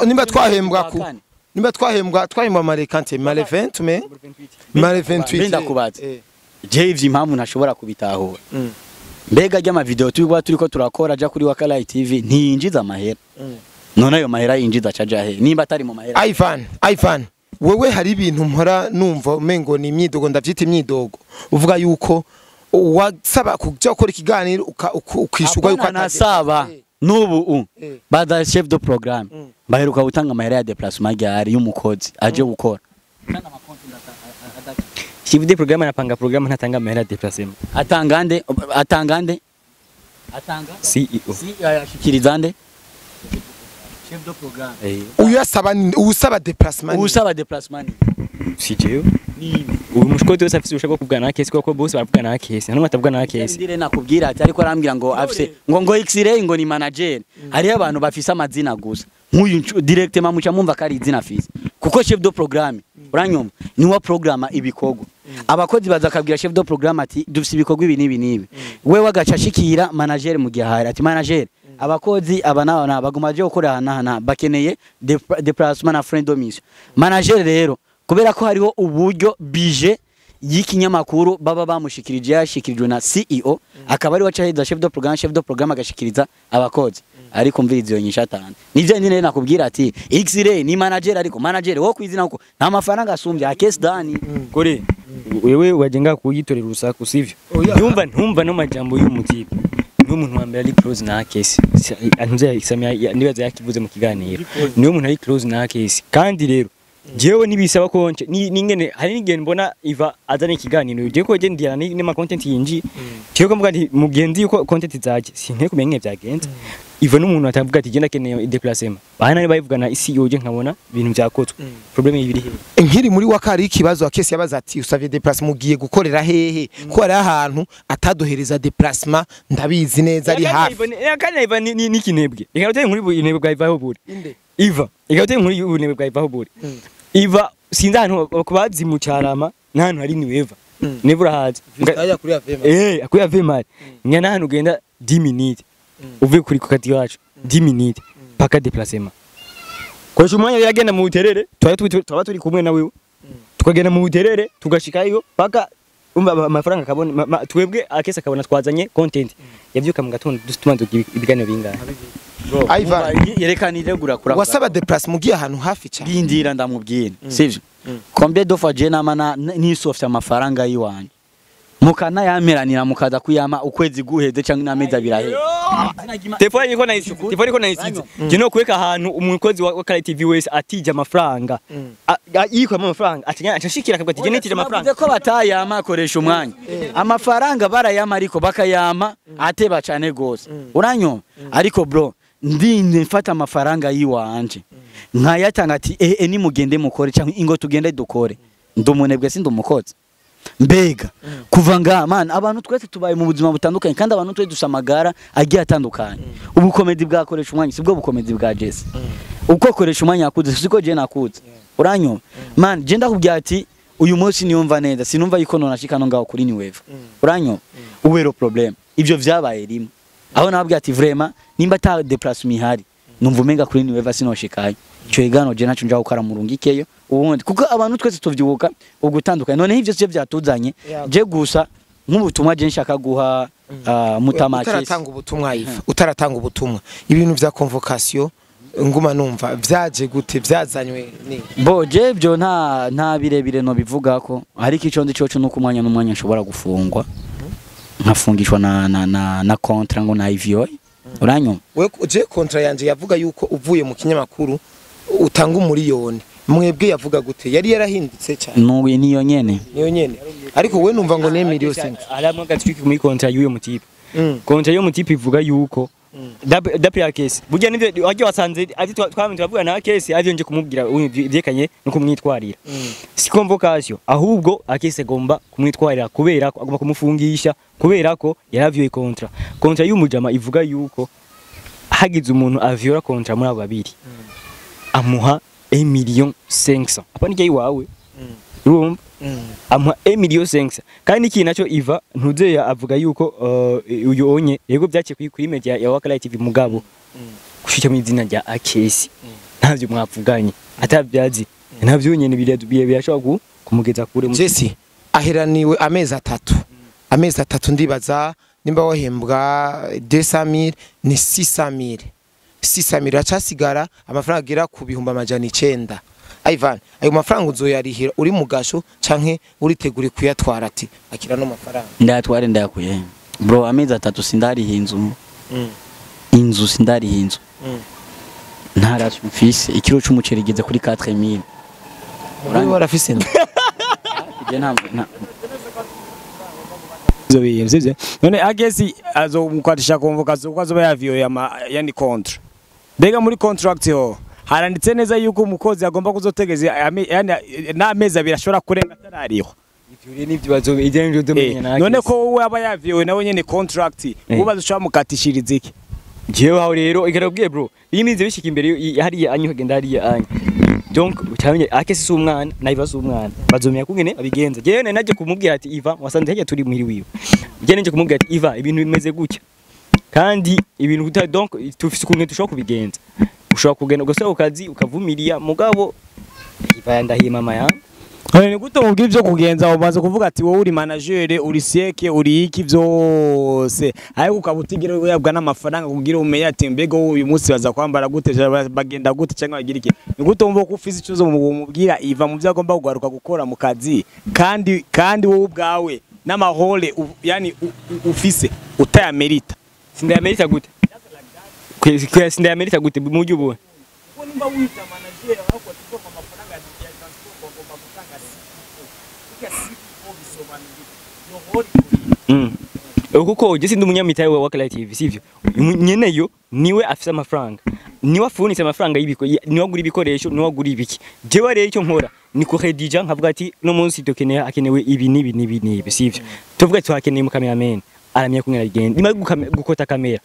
Nimba twahembwa ku nimba twahembwa mare kante mare 20 me mare 28. Mbenda kubaza. Je ivyo impamvu ntashobora kubitahura. Mbega ry'ama video turi turiko turakora ja kuri Wakalight TV ntiyinjiza amahera. None ayo mahera yinjiza caja he nimba atari mu mahera. Ivan wewe hari ibintu mpora numva umengo ni imyidogo ndavyita imyidogo uvuga yuko wasaba kuja gukora ikiganiro ukishurwa yuko atasaba nubu bada chef de programme baheruka gutanga amahera ya déplacement ryari y'umukozi aje gukora. Chef de programme anapanga programme ntatanga amahera ya déplacement. Atanga atanga CEO ashikiriza nde chef de programme. Uyasaba usaba déplacement. Usaba déplacement si jewe ni uyu mushkote wese afise ushaka kuvugana na kesi kuko bose baravugana na kesi ntumwe atavugana na kesi. Ndire nakubwira ati ariko arambwira ngo afise ngo X-ray ngo ni manager. Hariyo abantu bafise amazina gusa nk'uyu directement muca mumva kari izina afise kuko chef de programme uranyumva ni wa programa ibikorwa. Abakozi baza akabwira chef de programme ati dufise ibikorwa ibi nibi nibi wewe agaca ashikira manager mu gihe ahari ati manager abakozi aba n'aba baguma je gukora hana bakeneye déplacement na friend mission. Manager rero kubera ko hariho uburyo budget y'ikinyamakuru baba bamushikirije yashikirijwe na CEO akaba ari waca chef de programme chef de programme agashikiriza abakozi ariko mviriza iyo nyisha atanu nivyo nyine nakubwira ati X-ray ni manager ariko manager wo kwizina uko nta mafaranga asumbye akesi dani kore wewe wajenga kuyitorera urusaku sivyo yumva ntumva no majambo y'umutipe n'umuntu wa mbere ari close na Akesi antuze Samia nibaza yakivuze mu kiganiro niwe muntu ari close na Akesi kandi rero jewe nibisaba konce ningene hari nigene mbona Iva azana ikiganiro je ko je ndiyana ni ma content yinji cyo ko mvuga nti mugenzi yuko content zaje sinke kumenya nge byagenze Iva n'umuntu atavuga ati genda keneye déplacement bahana ni bayivugana isi yoje nkabona ibintu byakozwe problème ibiri he nkiri muri wakari ikibazo Akesi yabaza ati usavye déplacement mugiye gukorera hehe ko ari ahantu ataduhereza déplacement ndabizi neza ari hafi kandi Iva ni kinebwe reka nkuri inebwe bwa Iva ho buri Iva reka nkuri ubunebwe bwa Iva ho buri Iva sinzi ahantu kubazi mu Carama n'ahantu hari ni weva never urahazi kuri avema kuri avema nyana ahantu ugenda 10 minutes uvuye kuri kukati wacu 10 minutes paka déplacement koresha umwanya yagenda mu buterere twaba turi kumwe na wewe tukagenda mu buterere tugashikayo paka umva amafaranga akabona twebwe Akesi akabona twazanye content yavyuka mu gatondo dutumanze ibiganiro bingana. Ivan yerekanire gura kura wasaba déplacement ugiye ahantu hafi cyane ndindira ndamubwira sivyo combien de fois je nama nisofye amafaranga yiwanje mukana yameranira mukaza kuyama ukwezi guheze cyangwa n'amezi abiri aheze. Telefone niko nayisize telefone niko nayisize je no kweka ahantu umukozi wa Wakalight TV wese atije amafaranga yikwamo amafaranga atinya ashikira akavuga ati je nitije amafaranga ko batayama akoresha umwanya amafaranga barayama ariko bakayama ateba cyane gose uranyuma ariko bro ndinde mfata amafaranga yiwanje nkayatanga ati ni mugende mukore cyangwa ingo tugende dukore ndumunebwe si ndumukozi mbega kuva nga man abantu twese tubaye mu buzima butandukanye kandi abantu twese dusamagara agiye atandukanye ubukomedi bwakoresha umwanya sibwo bukomedi bwa Jesse uko koresha umwanya yakuze siko je nakuze uranyuma man je ndakubwira ati uyu munsi niyumva neza sinumva yuko nonashika no ngaho kuri New Wave uranyuma ubero problem ivyo vyabaye rimwe aho nababwira ati vraiment nimba ta déplacement ihari numva umenga kuri New Wave sinoshikaye ico igano je naco nja gukora murungikeyo ubundi kuko abantu twese tuvyuka ugutandukanye none ivyo sivyo vyatuzanye je gusa nk'ubutumwa je nshaka guha Mutamaki utaratanga ubutumwa Iva utaratanga ubutumwa ibintu vya convocation nguma numva vyaje gute vyazanywe ni bo je byo nta birebire no bivuga ko ariko ico ndi coco nuko umwanya n'umwanya nshobora gufungwa nkafungishwa na contrat ngo na IVO uranyuma we je contrat yanje yavuga yuko uvuye mu kinyamakuru utanga umuriyoni mwebwe yavuga gute yari yarahindutse cyane nuwe niyo nyene ariko we numva ngo ne miliyoni 5 aramwe gatwiki muri contrat y'uyo mutipe contrat y'uyo mutipe ivuga yuko d'après Akesi burya nivyo waje wasanze ati twamwe turavuga na Akesi avyo nje kumubwira ivyekanye no kumwitwarira si convocation ahubwo Akesi agomba kumwitwarira kubera ko agomba kumufungisha kubera ko yaravyoye contrat y'umujama ivuga yuko hagize umuntu avyora contrat muri abo babiri Amuha 1 million 500 apa nijya iwawe, urumva, amuha 1 million 500. Kandi iki naco Iva ntuze avuga yuko uyu onye yego byaciye kuri media ya Wakala TV, mugabo gushika mu izina rya Akesi ntavyo mwavuganye, atabyazi ntavyo nyene birashobora kumugeza kure. Jesse aheraniwe amezi 3, amezi 3 ndibaza nimba wahembwa 200,000 ni 600,000, 600,000 acasigara amafaranga agera ku 900,000. Ivan, ayo mafaranga uzoyarihira uri mu gasho canke uritegure kuyatwara ati akira no mafaranga? Ndayatware ndayakuye bro, amezi 3 sindariha inzu. Inzu sindariha inzu. Ntarashe mfise ikiro c'umuceri igeze kuri 4000. Uri warafise nda? Je nta Ivyo bintu sivyo? None Akesi azomukwatisha convocation kuko azoba yaviyoye ama yani contrat. Mbega muri contract ho haranditse neza yuko umukozi agomba kuzotegeza yani n'amezi 2 ashobora kurenga atarariho? Ivyo rero nivyo bazo ijya nivyo domenya na None ko wowe aba yaviyoye nawe nyene contract ubaza ushobora mukatishiriza iki? Jewe aho rero ikarabwiye bro, iyi minzi bishika imbere hariya anyu kagenda hariya anyu, donc utamenye Akesi si umwana na Iva si umwana, bazomenya kungene babigenza. Jewe naje kumubwira ati Iva wasanze hajya turi muhiri wiwe, jewe naje kumubwira ati Iva ibintu bimeze gutya kandi ibintu uta donc tufise ukuntu dushobora kubigenza, ushobora kugenda ugasaba ukazi ukavumiria, mugabo Iva yandahiye mama yangu. None ni gute mubwira ivyo kugenza umaze kuvuga ati wowe uri manager, uri sieke, uri iki vyose, ariko ukaba utigira uyabwa n'amafaranga kugira umenye ati mbega wowe uyu munsi baza kwambara gute, bagenda gute cyangwa bagira iki? Ni gute wumva ko ufise ikibazo mubwira Iva mu byo agomba kugaruka gukora mu kazi, kandi wowe ubwawe n'amahole yani ufise utayamerita? Sindayamerita gute? Sindayamerita gute mu buryo ubuhe? Kuko nimba wita manager ariko tugomba amafaranga ya transport bagomba gutanga CEO, kuko CEO bisobanuye yo hori. Kuko je sindi umunyamitahe wa Wakala TV sivyo? Nyeneyo niwe afise amafaranga, niwe afunitse amafaranga y'ibiko, niwe agura ibikoresho, niwe agura ibiki. Jewe rero icyo nkora ni kuredija nkavuga ati no munsi dukeneye hakenewe ibi n'ibi n'ibi n'ibi sivyo? Tuvuga tuhakeneye mu cameraman aramenya kumwe aragenda nyuma yo gukota kamera,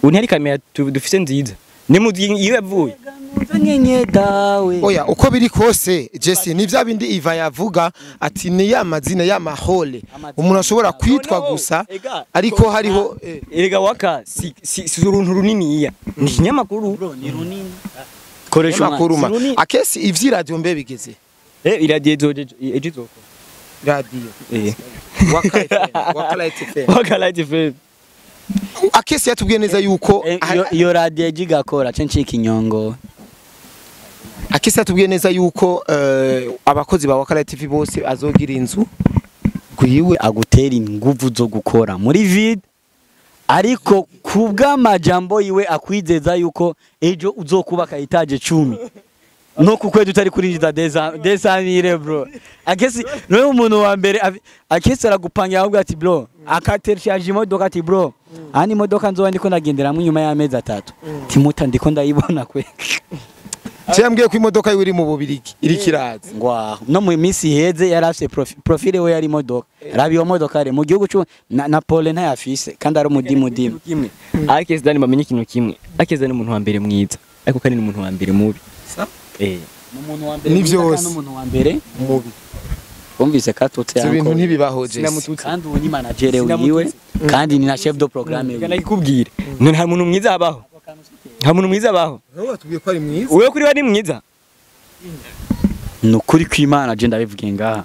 ubu ntihari kamera dufise nziza nimuzi iyo yavuye. Nyenye dawe. Oya, uko biri kose Jesse ni vya bindi Iva yavuga ati ni ya mazina ya mahole umuntu ashobora kwitwa gusa, ariko hariho erega Waka si uruntu runiniya, ni ikinyamakuru bro, ni runini. Koresha amakuru ma Akesi ivyi radio mbe bigeze iradiyo ejo izoko radio Waka FM, Waka Light FM. Waka Light FM. Akesi yatubwiye neza yuko Iyo radio igakora cenci kinyongo. Akesi yatubwiye neza yuko abakozi ba Wakala TV bose azogira inzu kuyiwe agutera inguvu zo gukora muri vide, ariko kubw'amajambo yiwe akwizeza yuko ejo uzokubaka etaje 10 no kukwezi utari kurinjiza 200,000 bro. Akesi niwe umuntu wa mbere Akesi aragupangira ahubwo ati bro akatershaje imodoka ati bro ani imodoka nzoba ndiko ndagenderamwe inyuma y'amezi 3 timuta ndiko ndayibona kwe. Cyambwiye ko imodoka yiwe iri mu Bubirigi iri kiraza. Ngwaho no mu minsi iheze yari afise profile we yari imodoka rabi iyo modoka ari mu gihugu cyo na Paul ntayafise kandi ari umudimu. Kimwe Akesi Dani bamenye ikintu kimwe, Akesi Dani umuntu wa mbere mwiza ariko kandi ni umuntu wa mbere mubi. Umuntu wa mbere mwiza kandi umuntu wa mbere mubi. Umvise katutse yanko. Ibintu ntibibaho Jesse. Kandi uwo ni manager wiwe kandi ni na chef de programme wiwe. Ndakubwira none hari umuntu mwiza abaho. Nta muntu mwiza abaho. Wowe watubwiye ko ari mwiza. Wewe kuri we ni mwiza. Nukuri kw'Imana je ndabivuge ngaha.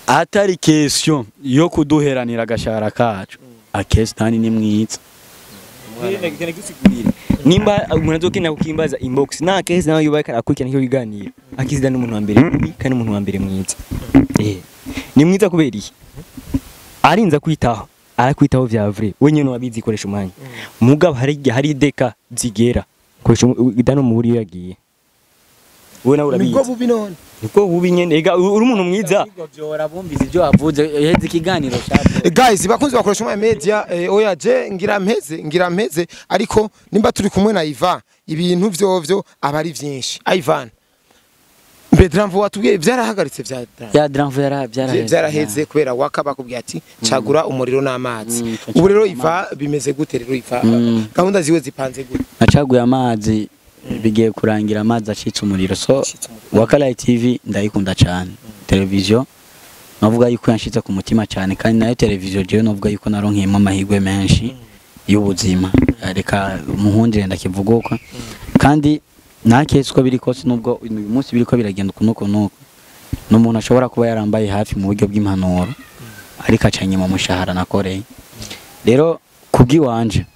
Atari question yo kuduheranira agashara kacu. Akesi Dani ni mwiza. Nimba umuntu azokina kukimbaza inbox na Akesi nawe yubaka akurikirana icyo kiganiro. Akesi Dani umuntu wa mbere mubi kandi umuntu wa mbere mwiza. Ni mwiza kubera iki? Arinza kwitaho. Arakwitaho vya vrai we nyene wabizi koresha umwanya. Mugabo hari deka zigera koresha Dani mu buri yagiye. Wewe nawe urabizi. Nibwo bubi none. Nibwo bubi nyene ega uri umuntu mwiza. Byora bumvise ibyo wavuze heze ikiganiro cyabo. Guys bakunzi bakoresha umwanya media oya je ngira mpeze ariko nimba turi kumwe na Ivan ibintu vyovyo abari vyinshi. Ivan mbe Dramvo watubwiye byarahagaritse vya Dramvo. Ya Dramvo byaraheze kubera Waka bakubwiye ati cagura umuriro n'amazi. Ubu rero Iva bimeze gute rero Iva? Gahunda ziwe zipanze gute? Nacaguye amazi Bigiye kurangira amazi acitse umuriro. So Wakalight TV ndayikunda cyane. Televiziyo navuga yuko yanshitse ku mutima cyane, kandi nayo televiziyo jewe navuga yuko naronkeyemo amahirwe menshi y'ubuzima. Reka muhundire ndakivuga uko, kandi nakese uko biri kose, nubwo uyu munsi biriko biragenda uku nuko nuko, ni umuntu ashobora kuba yarambaye hafi mu buryo bw'impanuro, ariko acanye mu mushahara nakoreye. Rero kubw'iwanje,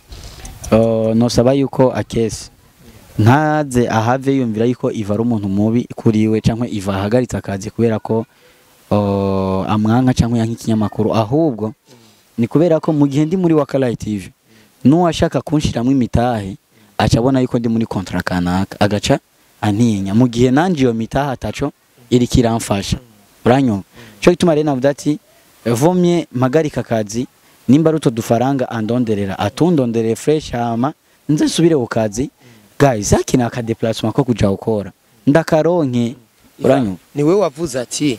nosaba yuko akese ntaze ahave yumvira yuko Iva ari umuntu mubi kuri we, canke Iva ahagaritse akazi kubera ko amwanka canke yanka ikinyamakuru. Ahubwo ni kubera ko mu gihe ndi muri Wakalight TV, n'uwashaka kunshiramwo imitahe aca abona yuko ndi muri contrat kanaka, agaca antinya, mu gihe nanje iyo mitahe ataco iriko iramfasha. Uranyumva? Cyo gituma rero navuga ati vomye mpagarika akazi, nimba ari utwo dufaranga andonderera atundonderere fresh, hama nze nsubire ku kazi. Guys, akina aka déplacement ko kuja gukora ndakaronke. Uranyumva? Ni wewe wavuze ati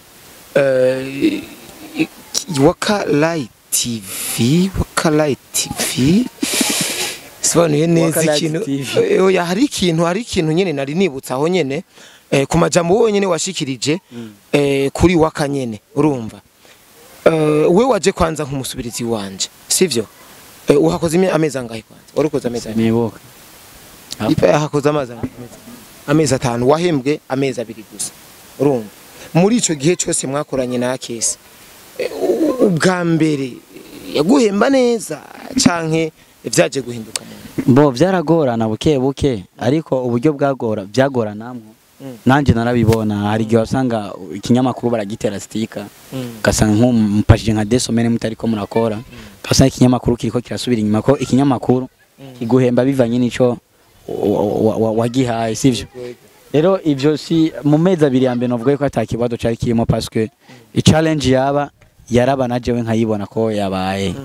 Wakalight TV, Wakalight TV sobanuye neza. Wakalight Ikintu TV. Oya, hari ikintu nyene nari nibutse aho nyene, ku majambo wowe nyene washikirije, kuri Waka nyene. Urumva, we waje kwanza nk'umusubirizi wanje, sivyo? Uhakoze amezi angahe kwanza? Wari ukoze amezi angahe? Nibuka. Ipa yahakoze amezi 5, wahembwe amezi 2 gusa. Urumva, muri ico gihe cyose mwakoranye na Akesi, ubwa mbere yaguhemba neza canke vyaje guhinduka mu Bo byaragorana buke buke, ariko uburyo bwagora byagoranamwo nanje narabibona. Hari igihe wasanga ikinyamakuru baragitera sticker, ugasanga nkumupashije nka desomene mutariko murakora, ugasanga ikinyamakuru kiriko kirasubira inyuma, ko ikinyamakuru kiguhemba bivanye n'ico wagihaye, sivyo? Rero ivyo si mu mezi 2 ya mbere novuga yuko ata kibazo cari kirimo, parce que i challenge yaba yaraba na jewe nkayibona ko yabaye.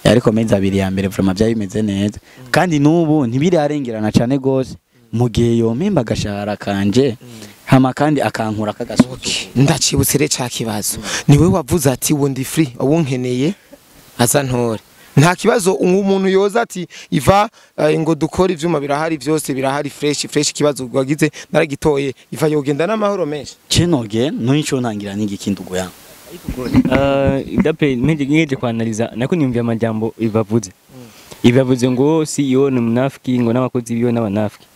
Ariko mezi 2 ya mbere vraiment byari bimeze neza, kandi n'ubu ntibirarengerana cyane gose, mu gihe yompemba agashahara kanje, hama kandi akankura kagasuzuguro. Ndacibutse rero ca kibazo. Niwe wavuze ati ubu ndi free, ubu nkeneye aza ntore, nta kibazo. Umuntu yoza ati Iva, ngo dukore, ivyuma birahari, vyose birahari, fresh fresh, ikibazo wagize naragitoye, Iva yogenda n'amahoro menshi. Cenoge nonico ntangira n'igiki ndugu yangu? D'après ngeje kwanaliza nako niyumvira amajambo ibavuze. Ibavuze ngo CEO ni munafiki, ngo n'abakozi biwe n'abanafiki.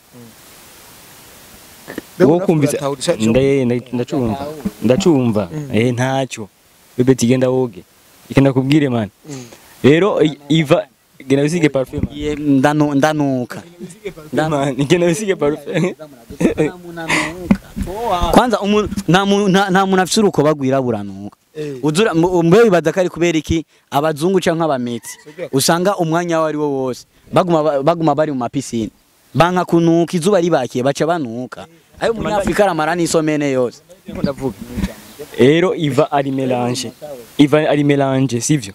Wowe kumvise ndacumva ndacumva, ntacyo bebe tigenda woge ikenda kubwire man. Rero Iva genda wisige parfum. Ye, ndanuka. Man, genda wisige parfum. Kwanza umuntu nta muntu afise urukoba rwirabura nuka. Uzura mbe wibaza ko ari kubera iki abazungu canke abametsi usanga umwanya wari wo wose baguma bari mu ma piscine, banka kunuka? Izuba ribakiye baca banuka, ayo umunyafrika aramara n'isomene yose. Ndavuga rero Iva ari mélange, Iva ari mélange, sivyo?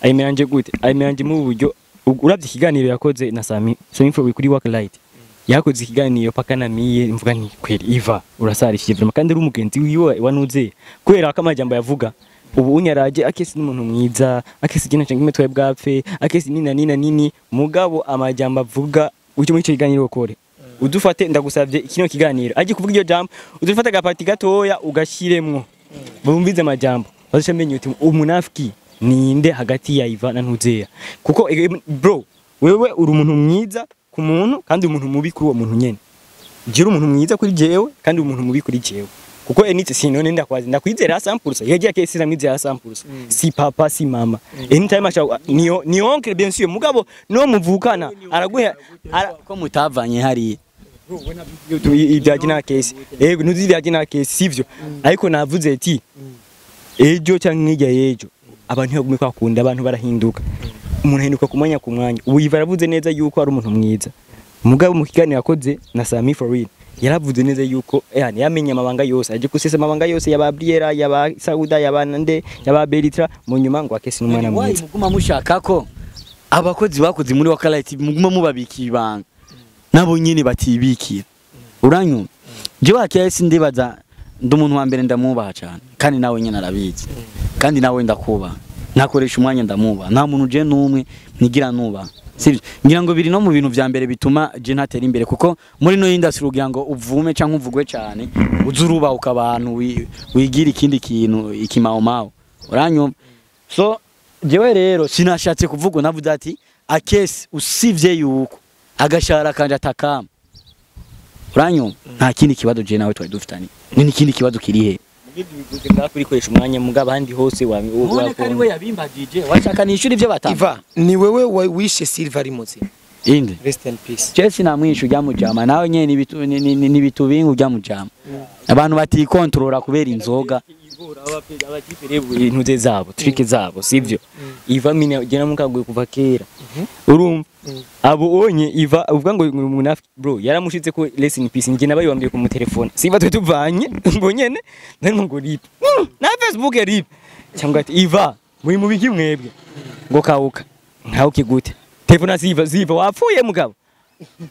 Ari mélange gute? Ari mélange mu buryo uravye ikiganiro yakoze na Sami Sami Fro kuri Work Light, yakoze ikiganiro paka namiye mvuga nti kweri Iva urasarishije vraiment, kandi uri umugenzi wiwe wanuze, kubera ko amajambo yavuga ubu unyaraje Akesi n'umuntu mwiza, Akesi gina cyangwa imitwe bwapfe, Akesi nina nina nini, mugabo amajambo avuga ujye muri icyo kiganiro ukore udufate, ndagusabye kino kiganiro aje kuvuga iryo jambo, udufate agapati gatoya ugashiremwo bumvize amajambo, bazashamenye uti umunafiki ninde hagati ya Iva na Ntuzeya. Kuko bro, wewe uri umuntu mwiza ku muntu kandi umuntu mubi kuri uwo muntu nyene. Gira umuntu mwiza kuri jewe kandi umuntu mubi kuri jewe, kuko enite sinone ndakwazi ndakwizera 100%, yagiye kesi namwizera 100%, si papa si mama, anytime ashaka ni oncle bien sûr, mugabo no muvukana araguhe Ko mutavanye hariya. Ibya gina kesi, yego, ntuzi ibya gina kesi, sivyo? Ariko navuze ati ejo cyangwa nk'ijya y'ejo abantu ntibagumye kwakunda, abantu barahinduka, umuntu ahinduka ku mwanya ku mwanya. Ubu Iva aravuze neza yuko ari umuntu mwiza, mugabo mu kiganiro yakoze na Sami for real yaravuze neza yuko yani yamenye amabanga yose, aje kusesa amabanga yose yaba Briera, yaba Sauda, yaba Nande, yaba Beritra, mu nyuma ngo Akesi n'umwana Wayi mwiza. Muguma mushaka ko abakozi bakoze muri Wakalight muguma mubabika ibanga, nabo nyine batibikira. Uranyumva? Jewe Akesi ndibaza ndi umuntu wa mbere ndamwubaha cyane, kandi nawe nyine arabizi, kandi nawe ndakubaha, nakoresha umwanya ndamubaha. Nta muntu je n'umwe nigira nubaha. Sivyo, ngira ngo biri no mu bintu vya mbere bituma je ntatera imbere, kuko muri no industry ugira ngo uvume canke uvugwe cyane uzuruba ukabantu wigira ikindi kintu ikimao mao, uranyumva? So jewe rero sinashatse kuvuga, navuze ati Akesi usivye yuko agashara kanje atakama, uranyumva, nta kindi kibazo je nawe twari dufitanye. Ni ikindi kibazo kiri he? Bivuze ngakurikoresha umwanya mugabo ahandi hose wa None ko ari we yabimbagije, washaka nishura ivyo batanga. Iva, ni wewe wishe Silva ari muzima. Inde? Rest in peace. Chelsea namwishu ujya mujama nawe nyene nibitubinga ujya mujama, abantu batikontorora kubera inzoga. Intuze zabo, trike zabo, sivyo? Iva mine gena mukaguye kuva kera, urumva abo onye Iva uvuga ngo munafiki bro yaramushitse ko rest in peace, nge nabaye wambye ku mutelefone siba twe tuvanye ngo nyene nari ngo rip na Facebook rip cyangwa ati Iva muri mubiki mwebwe ngo kauka nkauke gute telefone siva siva wapfuye mugabo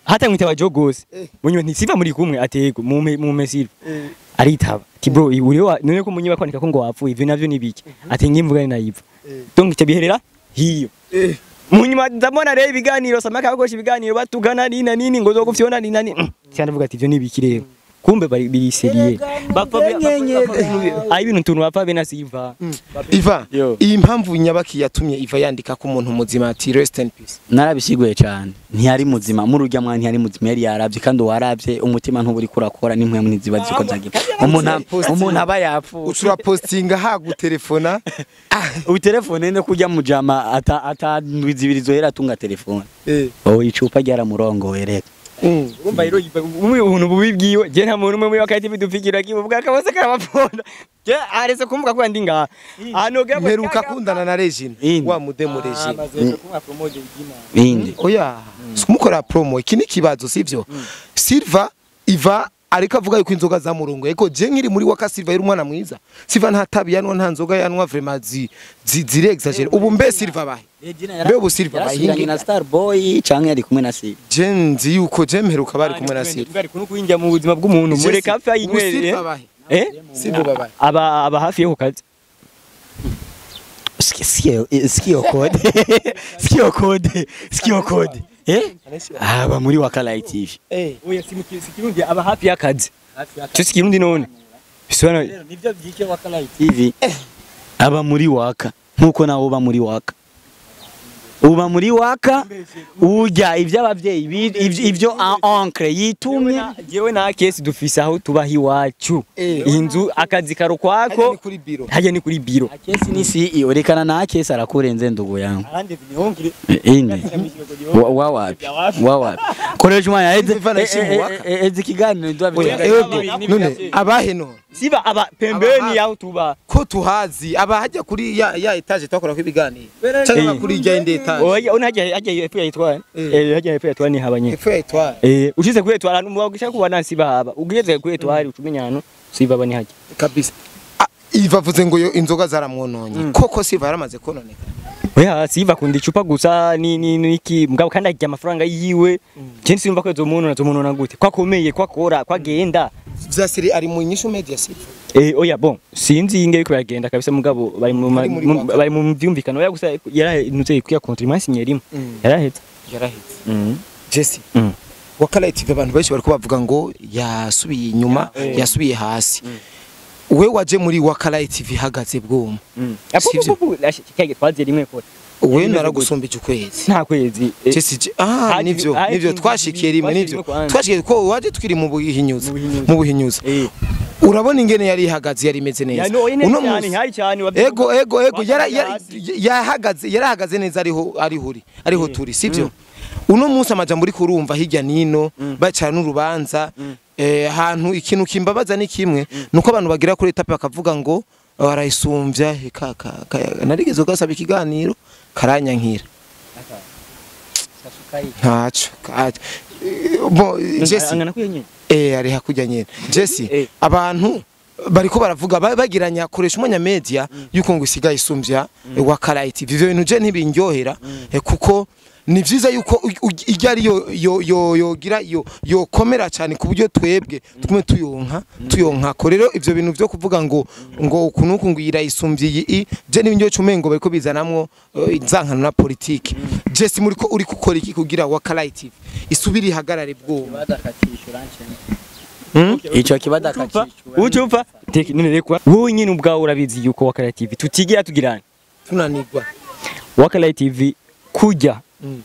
hata mwita bajogose munyo nti siva muri kumwe atego mume siva aritaba ati bro uriwa none ko munyiba kwandika ko ngo wapfuye ivyo navyo nibiki ati ngimvugane na Iva donc icyo biherera hiyo. Munyuma ndabona rero ibiganiro samaka bakoresha ibiganiro batugana nina nini ngo zogufyona nina nini cyane vuga ati ivyo nibiki rero kumbe bari biriseriye bapfa ayi ibintu tuntu bapfa bena siva. Iva, Yo. iyi mpamvu nyabaki yatumye Iva yandika ko umuntu muzima ati rest in peace? Narabisiguye cyane, ntiyari muzima muri urya mwana, ntiyari muzima, yari yaravye, kandi uwaravye umutima ntuburi kurakora n'impwemu ntiziba ziko zagira umuntu aba yapfuye. Ucura postinga hagutelefona. Utelefone ne kujya mujama ata ndwizibirizo yera atunga telefone. Oh, icupa ryaramurongoye reka. Urumva rero umwe ubuntu bubi bwiwe je nta muntu umwe muri wakati bidufikira kibuga kabose karabapfunda je arese kumvuga ko ndi ngaha anoga. Mperuka kundana na Regine. Inde. Wa mudemu Regine. Inde? Oya, sikumukora promo, iki ni kibazo sivyo? Silva Iva ariko avuga yuko inzoga zamurongoye, eko je nkiri muri waka Silva yari umwana mwiza. Silva nta tabi yanwa, nta nzoga yanwa, vraiment zire exagere. Ubu mbe Silva bahe? Mbe ubu Silva Yarasubiranye bahinge? na Starboy canke yari kumwe na Silva? Je nzi yuko je mperuka bari kumwe na Silva. Bari kuno kwinjira mu buzima bw'umuntu mureka apfa Ubu yinywere. Silva bahe? Eh. Silva babahe? Aba hafi yo kukazi. Sikio kode, sikio kode, sikio kode, eh, aba muri Wakalight TV. Eh. Oya, si kirundi, aba hafi y'akazi cyo si kirundi none bisobanura Nivyo byike Wakalight TV, aba muri waka nkuko nawe uba muri waka, uba muri waka urya ibyo abavyeyi ibyo oncle yitumye. Jewe na kesi dufise aho tubaho iwacu. Eh. Inzu akazi Hajya ni karukwako. kuri biro. Hajya ni kuri biro. Akesi ni CEO, rekana na Akesi arakurenze ndugu yangu. Arande nihongire. Inde? Wa wapi, wa wapi? Koresha umwanya Iva na Ishimu waka. eze ikiganiro. Oya, ego none abahe none? Siba aba pembeni yaho tuba. Ko tuhazi aba hajya kuri ya etage twakora ko ibiganiro cyangwa Eh. kuri ya indi etage? Oya, ona hajya hepfo ya itwara. Eh. Eh, hajya hepfo ya itwara ni haba nyene. Epfo ya etwara. Eh, ushize kuri etwara nuba kubona siba haba ugeze kuri etwara ucumenya hano siba aba ni hajya. Kabisa. Ah, Iva avuze ngo yo inzoga zaramwononye, koko Silva yaramaze kononeka? Oya, siba akunda icupa gusa ni niki mugabo kandi arya amafaranga yiwe. Je simva ko zomuntu na zomuntu na gute kwakomeye kwakora kwagenda. Vya siri ari mu nyishu media Silva. Eh, oya, bon, sinzi inge yuko biragenda kabisa mugabo bari mu Bari muri waka. bari mu vyumvikano oya gusa yaranuze kuya contre sinye rimwe yarahetse. Yarahetse. Mm. Jesse, Mm. Wakalight TV abantu benshi bariko bavuga ngo yasubiye inyuma, yasubiye hasi. We waje muri Wakalight TV ihagaze bwuma. Mm. Sivyo? Apo cyage twaziye rimwe kora. We naragusumbije ukwezi. Nta kwezi. Jesse ah Haji- nivyo haji nivyo indwi twashikiye rimwe twashikiye nivyo rimwe kwanza. twashikiye ko waje twiri mu buhinyuza. Mu buhinyuza. Mu buhinyuza. Eh. Urabona ingene yari ihagaze, yari imeze neza. Ya no oya Uno cyane munsi ntari cyane. ego ego ego yara hasi. yahagaze yarahagaze neza, ariho ariho uri ariho turi sivyo? Uno munsi amajambo uri kurumva hirya nino bacara n'urubanza ahantu ikintu kimbabaza ni kimwe nuko abantu bagira kuri etape bakavuga ngo barayisumbya narigeze kugasaba ikiganiro karanyankira ntaco bon Jesse Angana kuye nyene. Eh, ari hakurya nyene Jesse. Eh. Abantu bariko baravuga bagiranya koresha umwanya media yuko ngo isigaye isumbya Wakalight TV. Ivyo bintu je ntibindyohera, kuko Ni vyiza yuko ijya ari yo yo yo yogira yo yokomera cyane ku buryo twebwe tugume tuyonka ko rero ivyo bintu vyo kuvuga ngo ukunuku ngo irayisumbye iyi je n'ibinyo cumengo bariko bizanamwo inzankano na politike. Jesse muri ko uri gukora iki kugira Wakalight TV isubire ihagarare bwoba? Ico kibadakacishura ucupfa none rekwa wowe nyine ubwawe urabizi yuko Wakalight TV tutigira tugirana tunanirwa. Wakalight TV kujya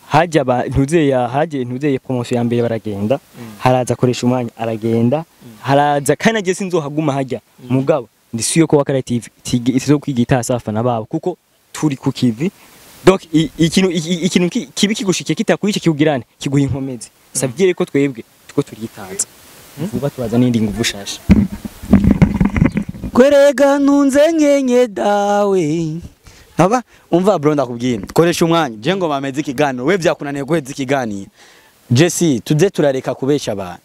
haje ntuzeye haje ntuzeye promotion ya mbere baragenda, haraza akoresha umwanya aragenda, haraza kandi nagiye sinzohaguma hajya mugabo ndisuye ko Wakalight TV isizo kwigita safana babo kuko turi ku kivi. Donc ikintu kibi kigushikiye kitakwice kikugirane kiguha inkomezi savyere ko twebwe tuko turitanza vuba tubaza n'indi nguvu shasha. Kwerega ntunze nkenye dawe aba umva bro ndakubwira koresha umwanya je ngo bameze ikiganiro we vyakunaniye guheza ikiganiro. Jesse tuze turareka kubesha abantu.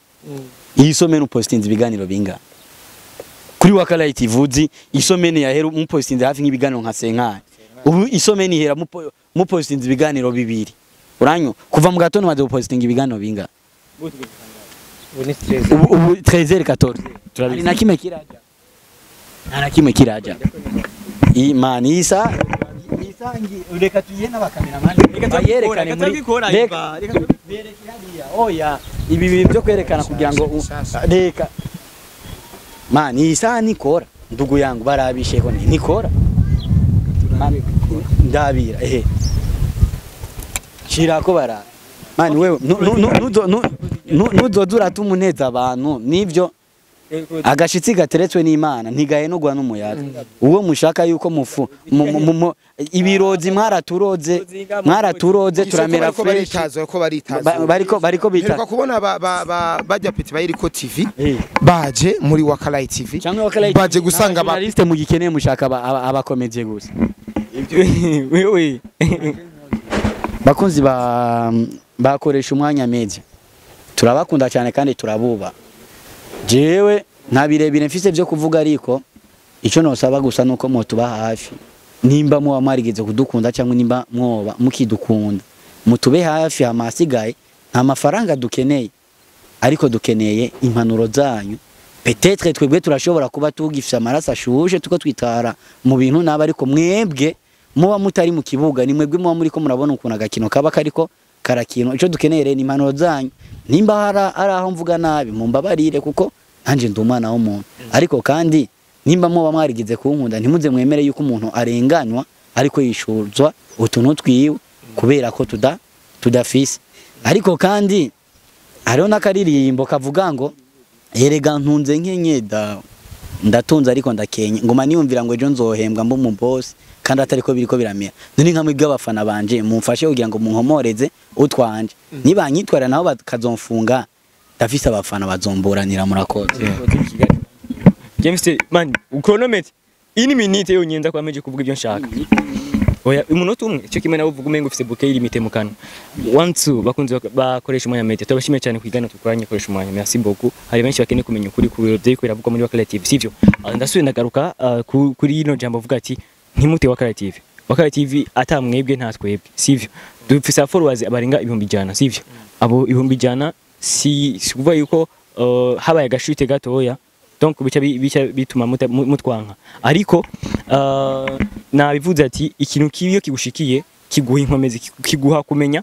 Iyi somene upostinze ibiganiro binga kuri Wakalight TV, isomene yahera umupostinze hafi nk'ibiganiro nka senkari. Ubu isomene ihera mupostinze ibiganiro bibiri. Uranyo kuva mu gatondo maze gupostinga ibiganiro binga ubu 13h14 hari na kimwe kiraja, nta kimwe kiraja. Imana isa isangi reka tuye n'abakameramani bayerekane muri reka bereke hariya. Oya ibi bintu byo kwerekana kugira ngo reka mani isa nikora ndugu yangu barabisheko nikora ndabira ehe shirako bara mani wewe nuzodura tumuneza abantu nivyo agashitsi gateretswe n'Imana ntigahenurwa n'umuyaga. Uwo mushaka yuko mufu ibirozi mwaraturoze turamera fresh ko baritazo bariko bita kubona bajya peti bayiriko TV baje muri Wakalight TV baje gusanga aba journaliste mugikeneye mushaka abakomeje gusa wewe bakunzi bakoresha umwanya media turabakunda cyane kandi turabuba. Jewe nta birebire mfise byo kuvuga ariko ico nosaba gusa nuko motuba hafi nimba muba mwarigeze kudukunda cyangwa nimba mwoba mukidukunda mutube hafi amasigaye nta mafaranga dukeneye ariko dukeneye impanuro zanyu. Peut-être twebwe turashobora kuba tugifise amaraso ashushe tuko twitara mu bintu naba ariko mwebwe muba mutari mu kibuga ni mwebwe muba muri ko murabona ukuntu agakino kaba kariko karakino. Ico dukeneye rero ni impanuro zanyu. Nimba hari aho mvuga nabi mumbabarire kuko nanje ndi umwana w'umuntu ariko kandi nimba muba mwarigize kunkunda ntimuze mwemere yuko umuntu arenganywa ariko yishuzwa utuntu twiwe kubera ko tudafise. Ariko kandi hariho n'akaririmbo kavuga ngo erega ntunze nkenye dawe ndatunze ariko ndakenye ngoma niyumvira ngo ejo nzohembwa mbo mu boss kandi atariko biriko biramera. None nka mwebwe abafana banje mumfashe kugira ngo munkomoreze utwanje nibanyitwara naho bakazomfunga ndafise abafana bazomburanira murakoze. James man chronometer ini minute yonyenza kwa meje kuvuga ibyo nshaka. Oya umunota umwe cyo kimwe nawe uvuga umengo ufise bouquet limité mu kanwa. 1 2 bakunze bakoresha umwanya media turabashimiye cyane kwigana tukoranye koresha umwanya merci beaucoup. Hari benshi bakeneye kumenya ukuri ku biro byiko biravugwa muri Wakalight TV sivyo? Ndasubiye ndagaruka kuri ino jambo avuga ati ntimute Wakalight TV. Wakalight TV atamwebwe nta twebwe sivyo? Dufise followers abarenga 100,000 sivyo? Abo 100,000 si kuvuga yuko habaye agashute gatoya donc bica bituma mutwanka ariko nabivuze ati ikintu kibi kigushikiye kiguha inkomezi kiguha kumenya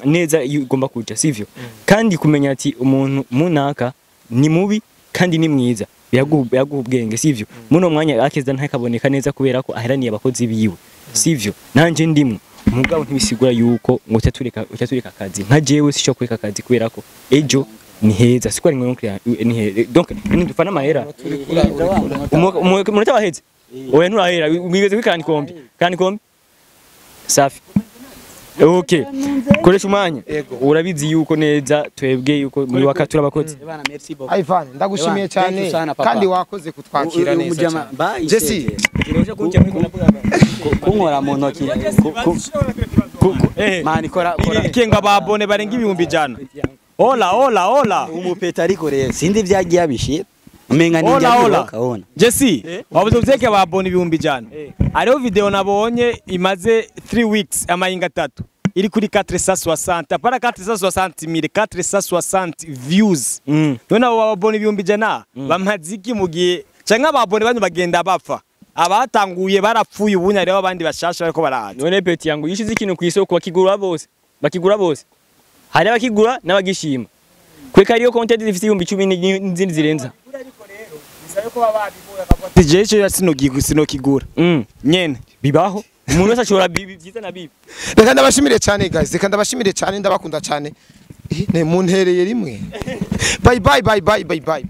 neza iyo ugomba kuja sivyo? Kandi kumenya ati umuntu munaka ni mubi kandi ni mwiza biraguha ubwenge sivyo? Muno mwanya akeza ntakaboneka neza kubera ko aheraniye abakozi biwe sivyo? Nanje ndimwe mugabo ntibisigura yuko ngo utatureka akazi nka jewe sisho kureka akazi kubera ko ejo ni heza siko ari ngonkira ni heza donc ni dufana mahera umunota waheze oya nturahera mwigeze kuri kandi kombi safi okay koresha umwanya urabizi yuko neza twebwe yuko muri wakatura abakozi. Ivan ndagushimiye cyane kandi wakoze kutwakira neza cyane. Jesse kunkora mu ntoki mani kora ikenga babone barenga 100,000. Hola hola hola umupeta ariko rero sindi vyagiye abishira umenga ni njya kaona. Jesse wabuze uzeke babone 100,000. Ariho video nabonye imaze 3 weeks amayinga 3 Iri kuri 460, apana 460 mille, 460 views. None abo babona 100,000 bamaze iki mu gihe canke ababone banyu bagenda bapfa, abatanguye barapfuye, ubunya rero abandi bashasha bariko baraza. None petit yangu, yishize ikintu ku isoko bakigura bose, bakigura bose, hari abakigura n'abagishima, kweka ariyo content zifite 10,000 n'izindi zirenza. DJ ico sinokigura nyene. Bibaho, umuntu wese ashobora bibi byiza na bibi. Reka ndabashimire cyane guys, reka ndabashimire cyane, ndabakunda cyane. Ne muntereye rimwe. Bye bye bye bye bye bye.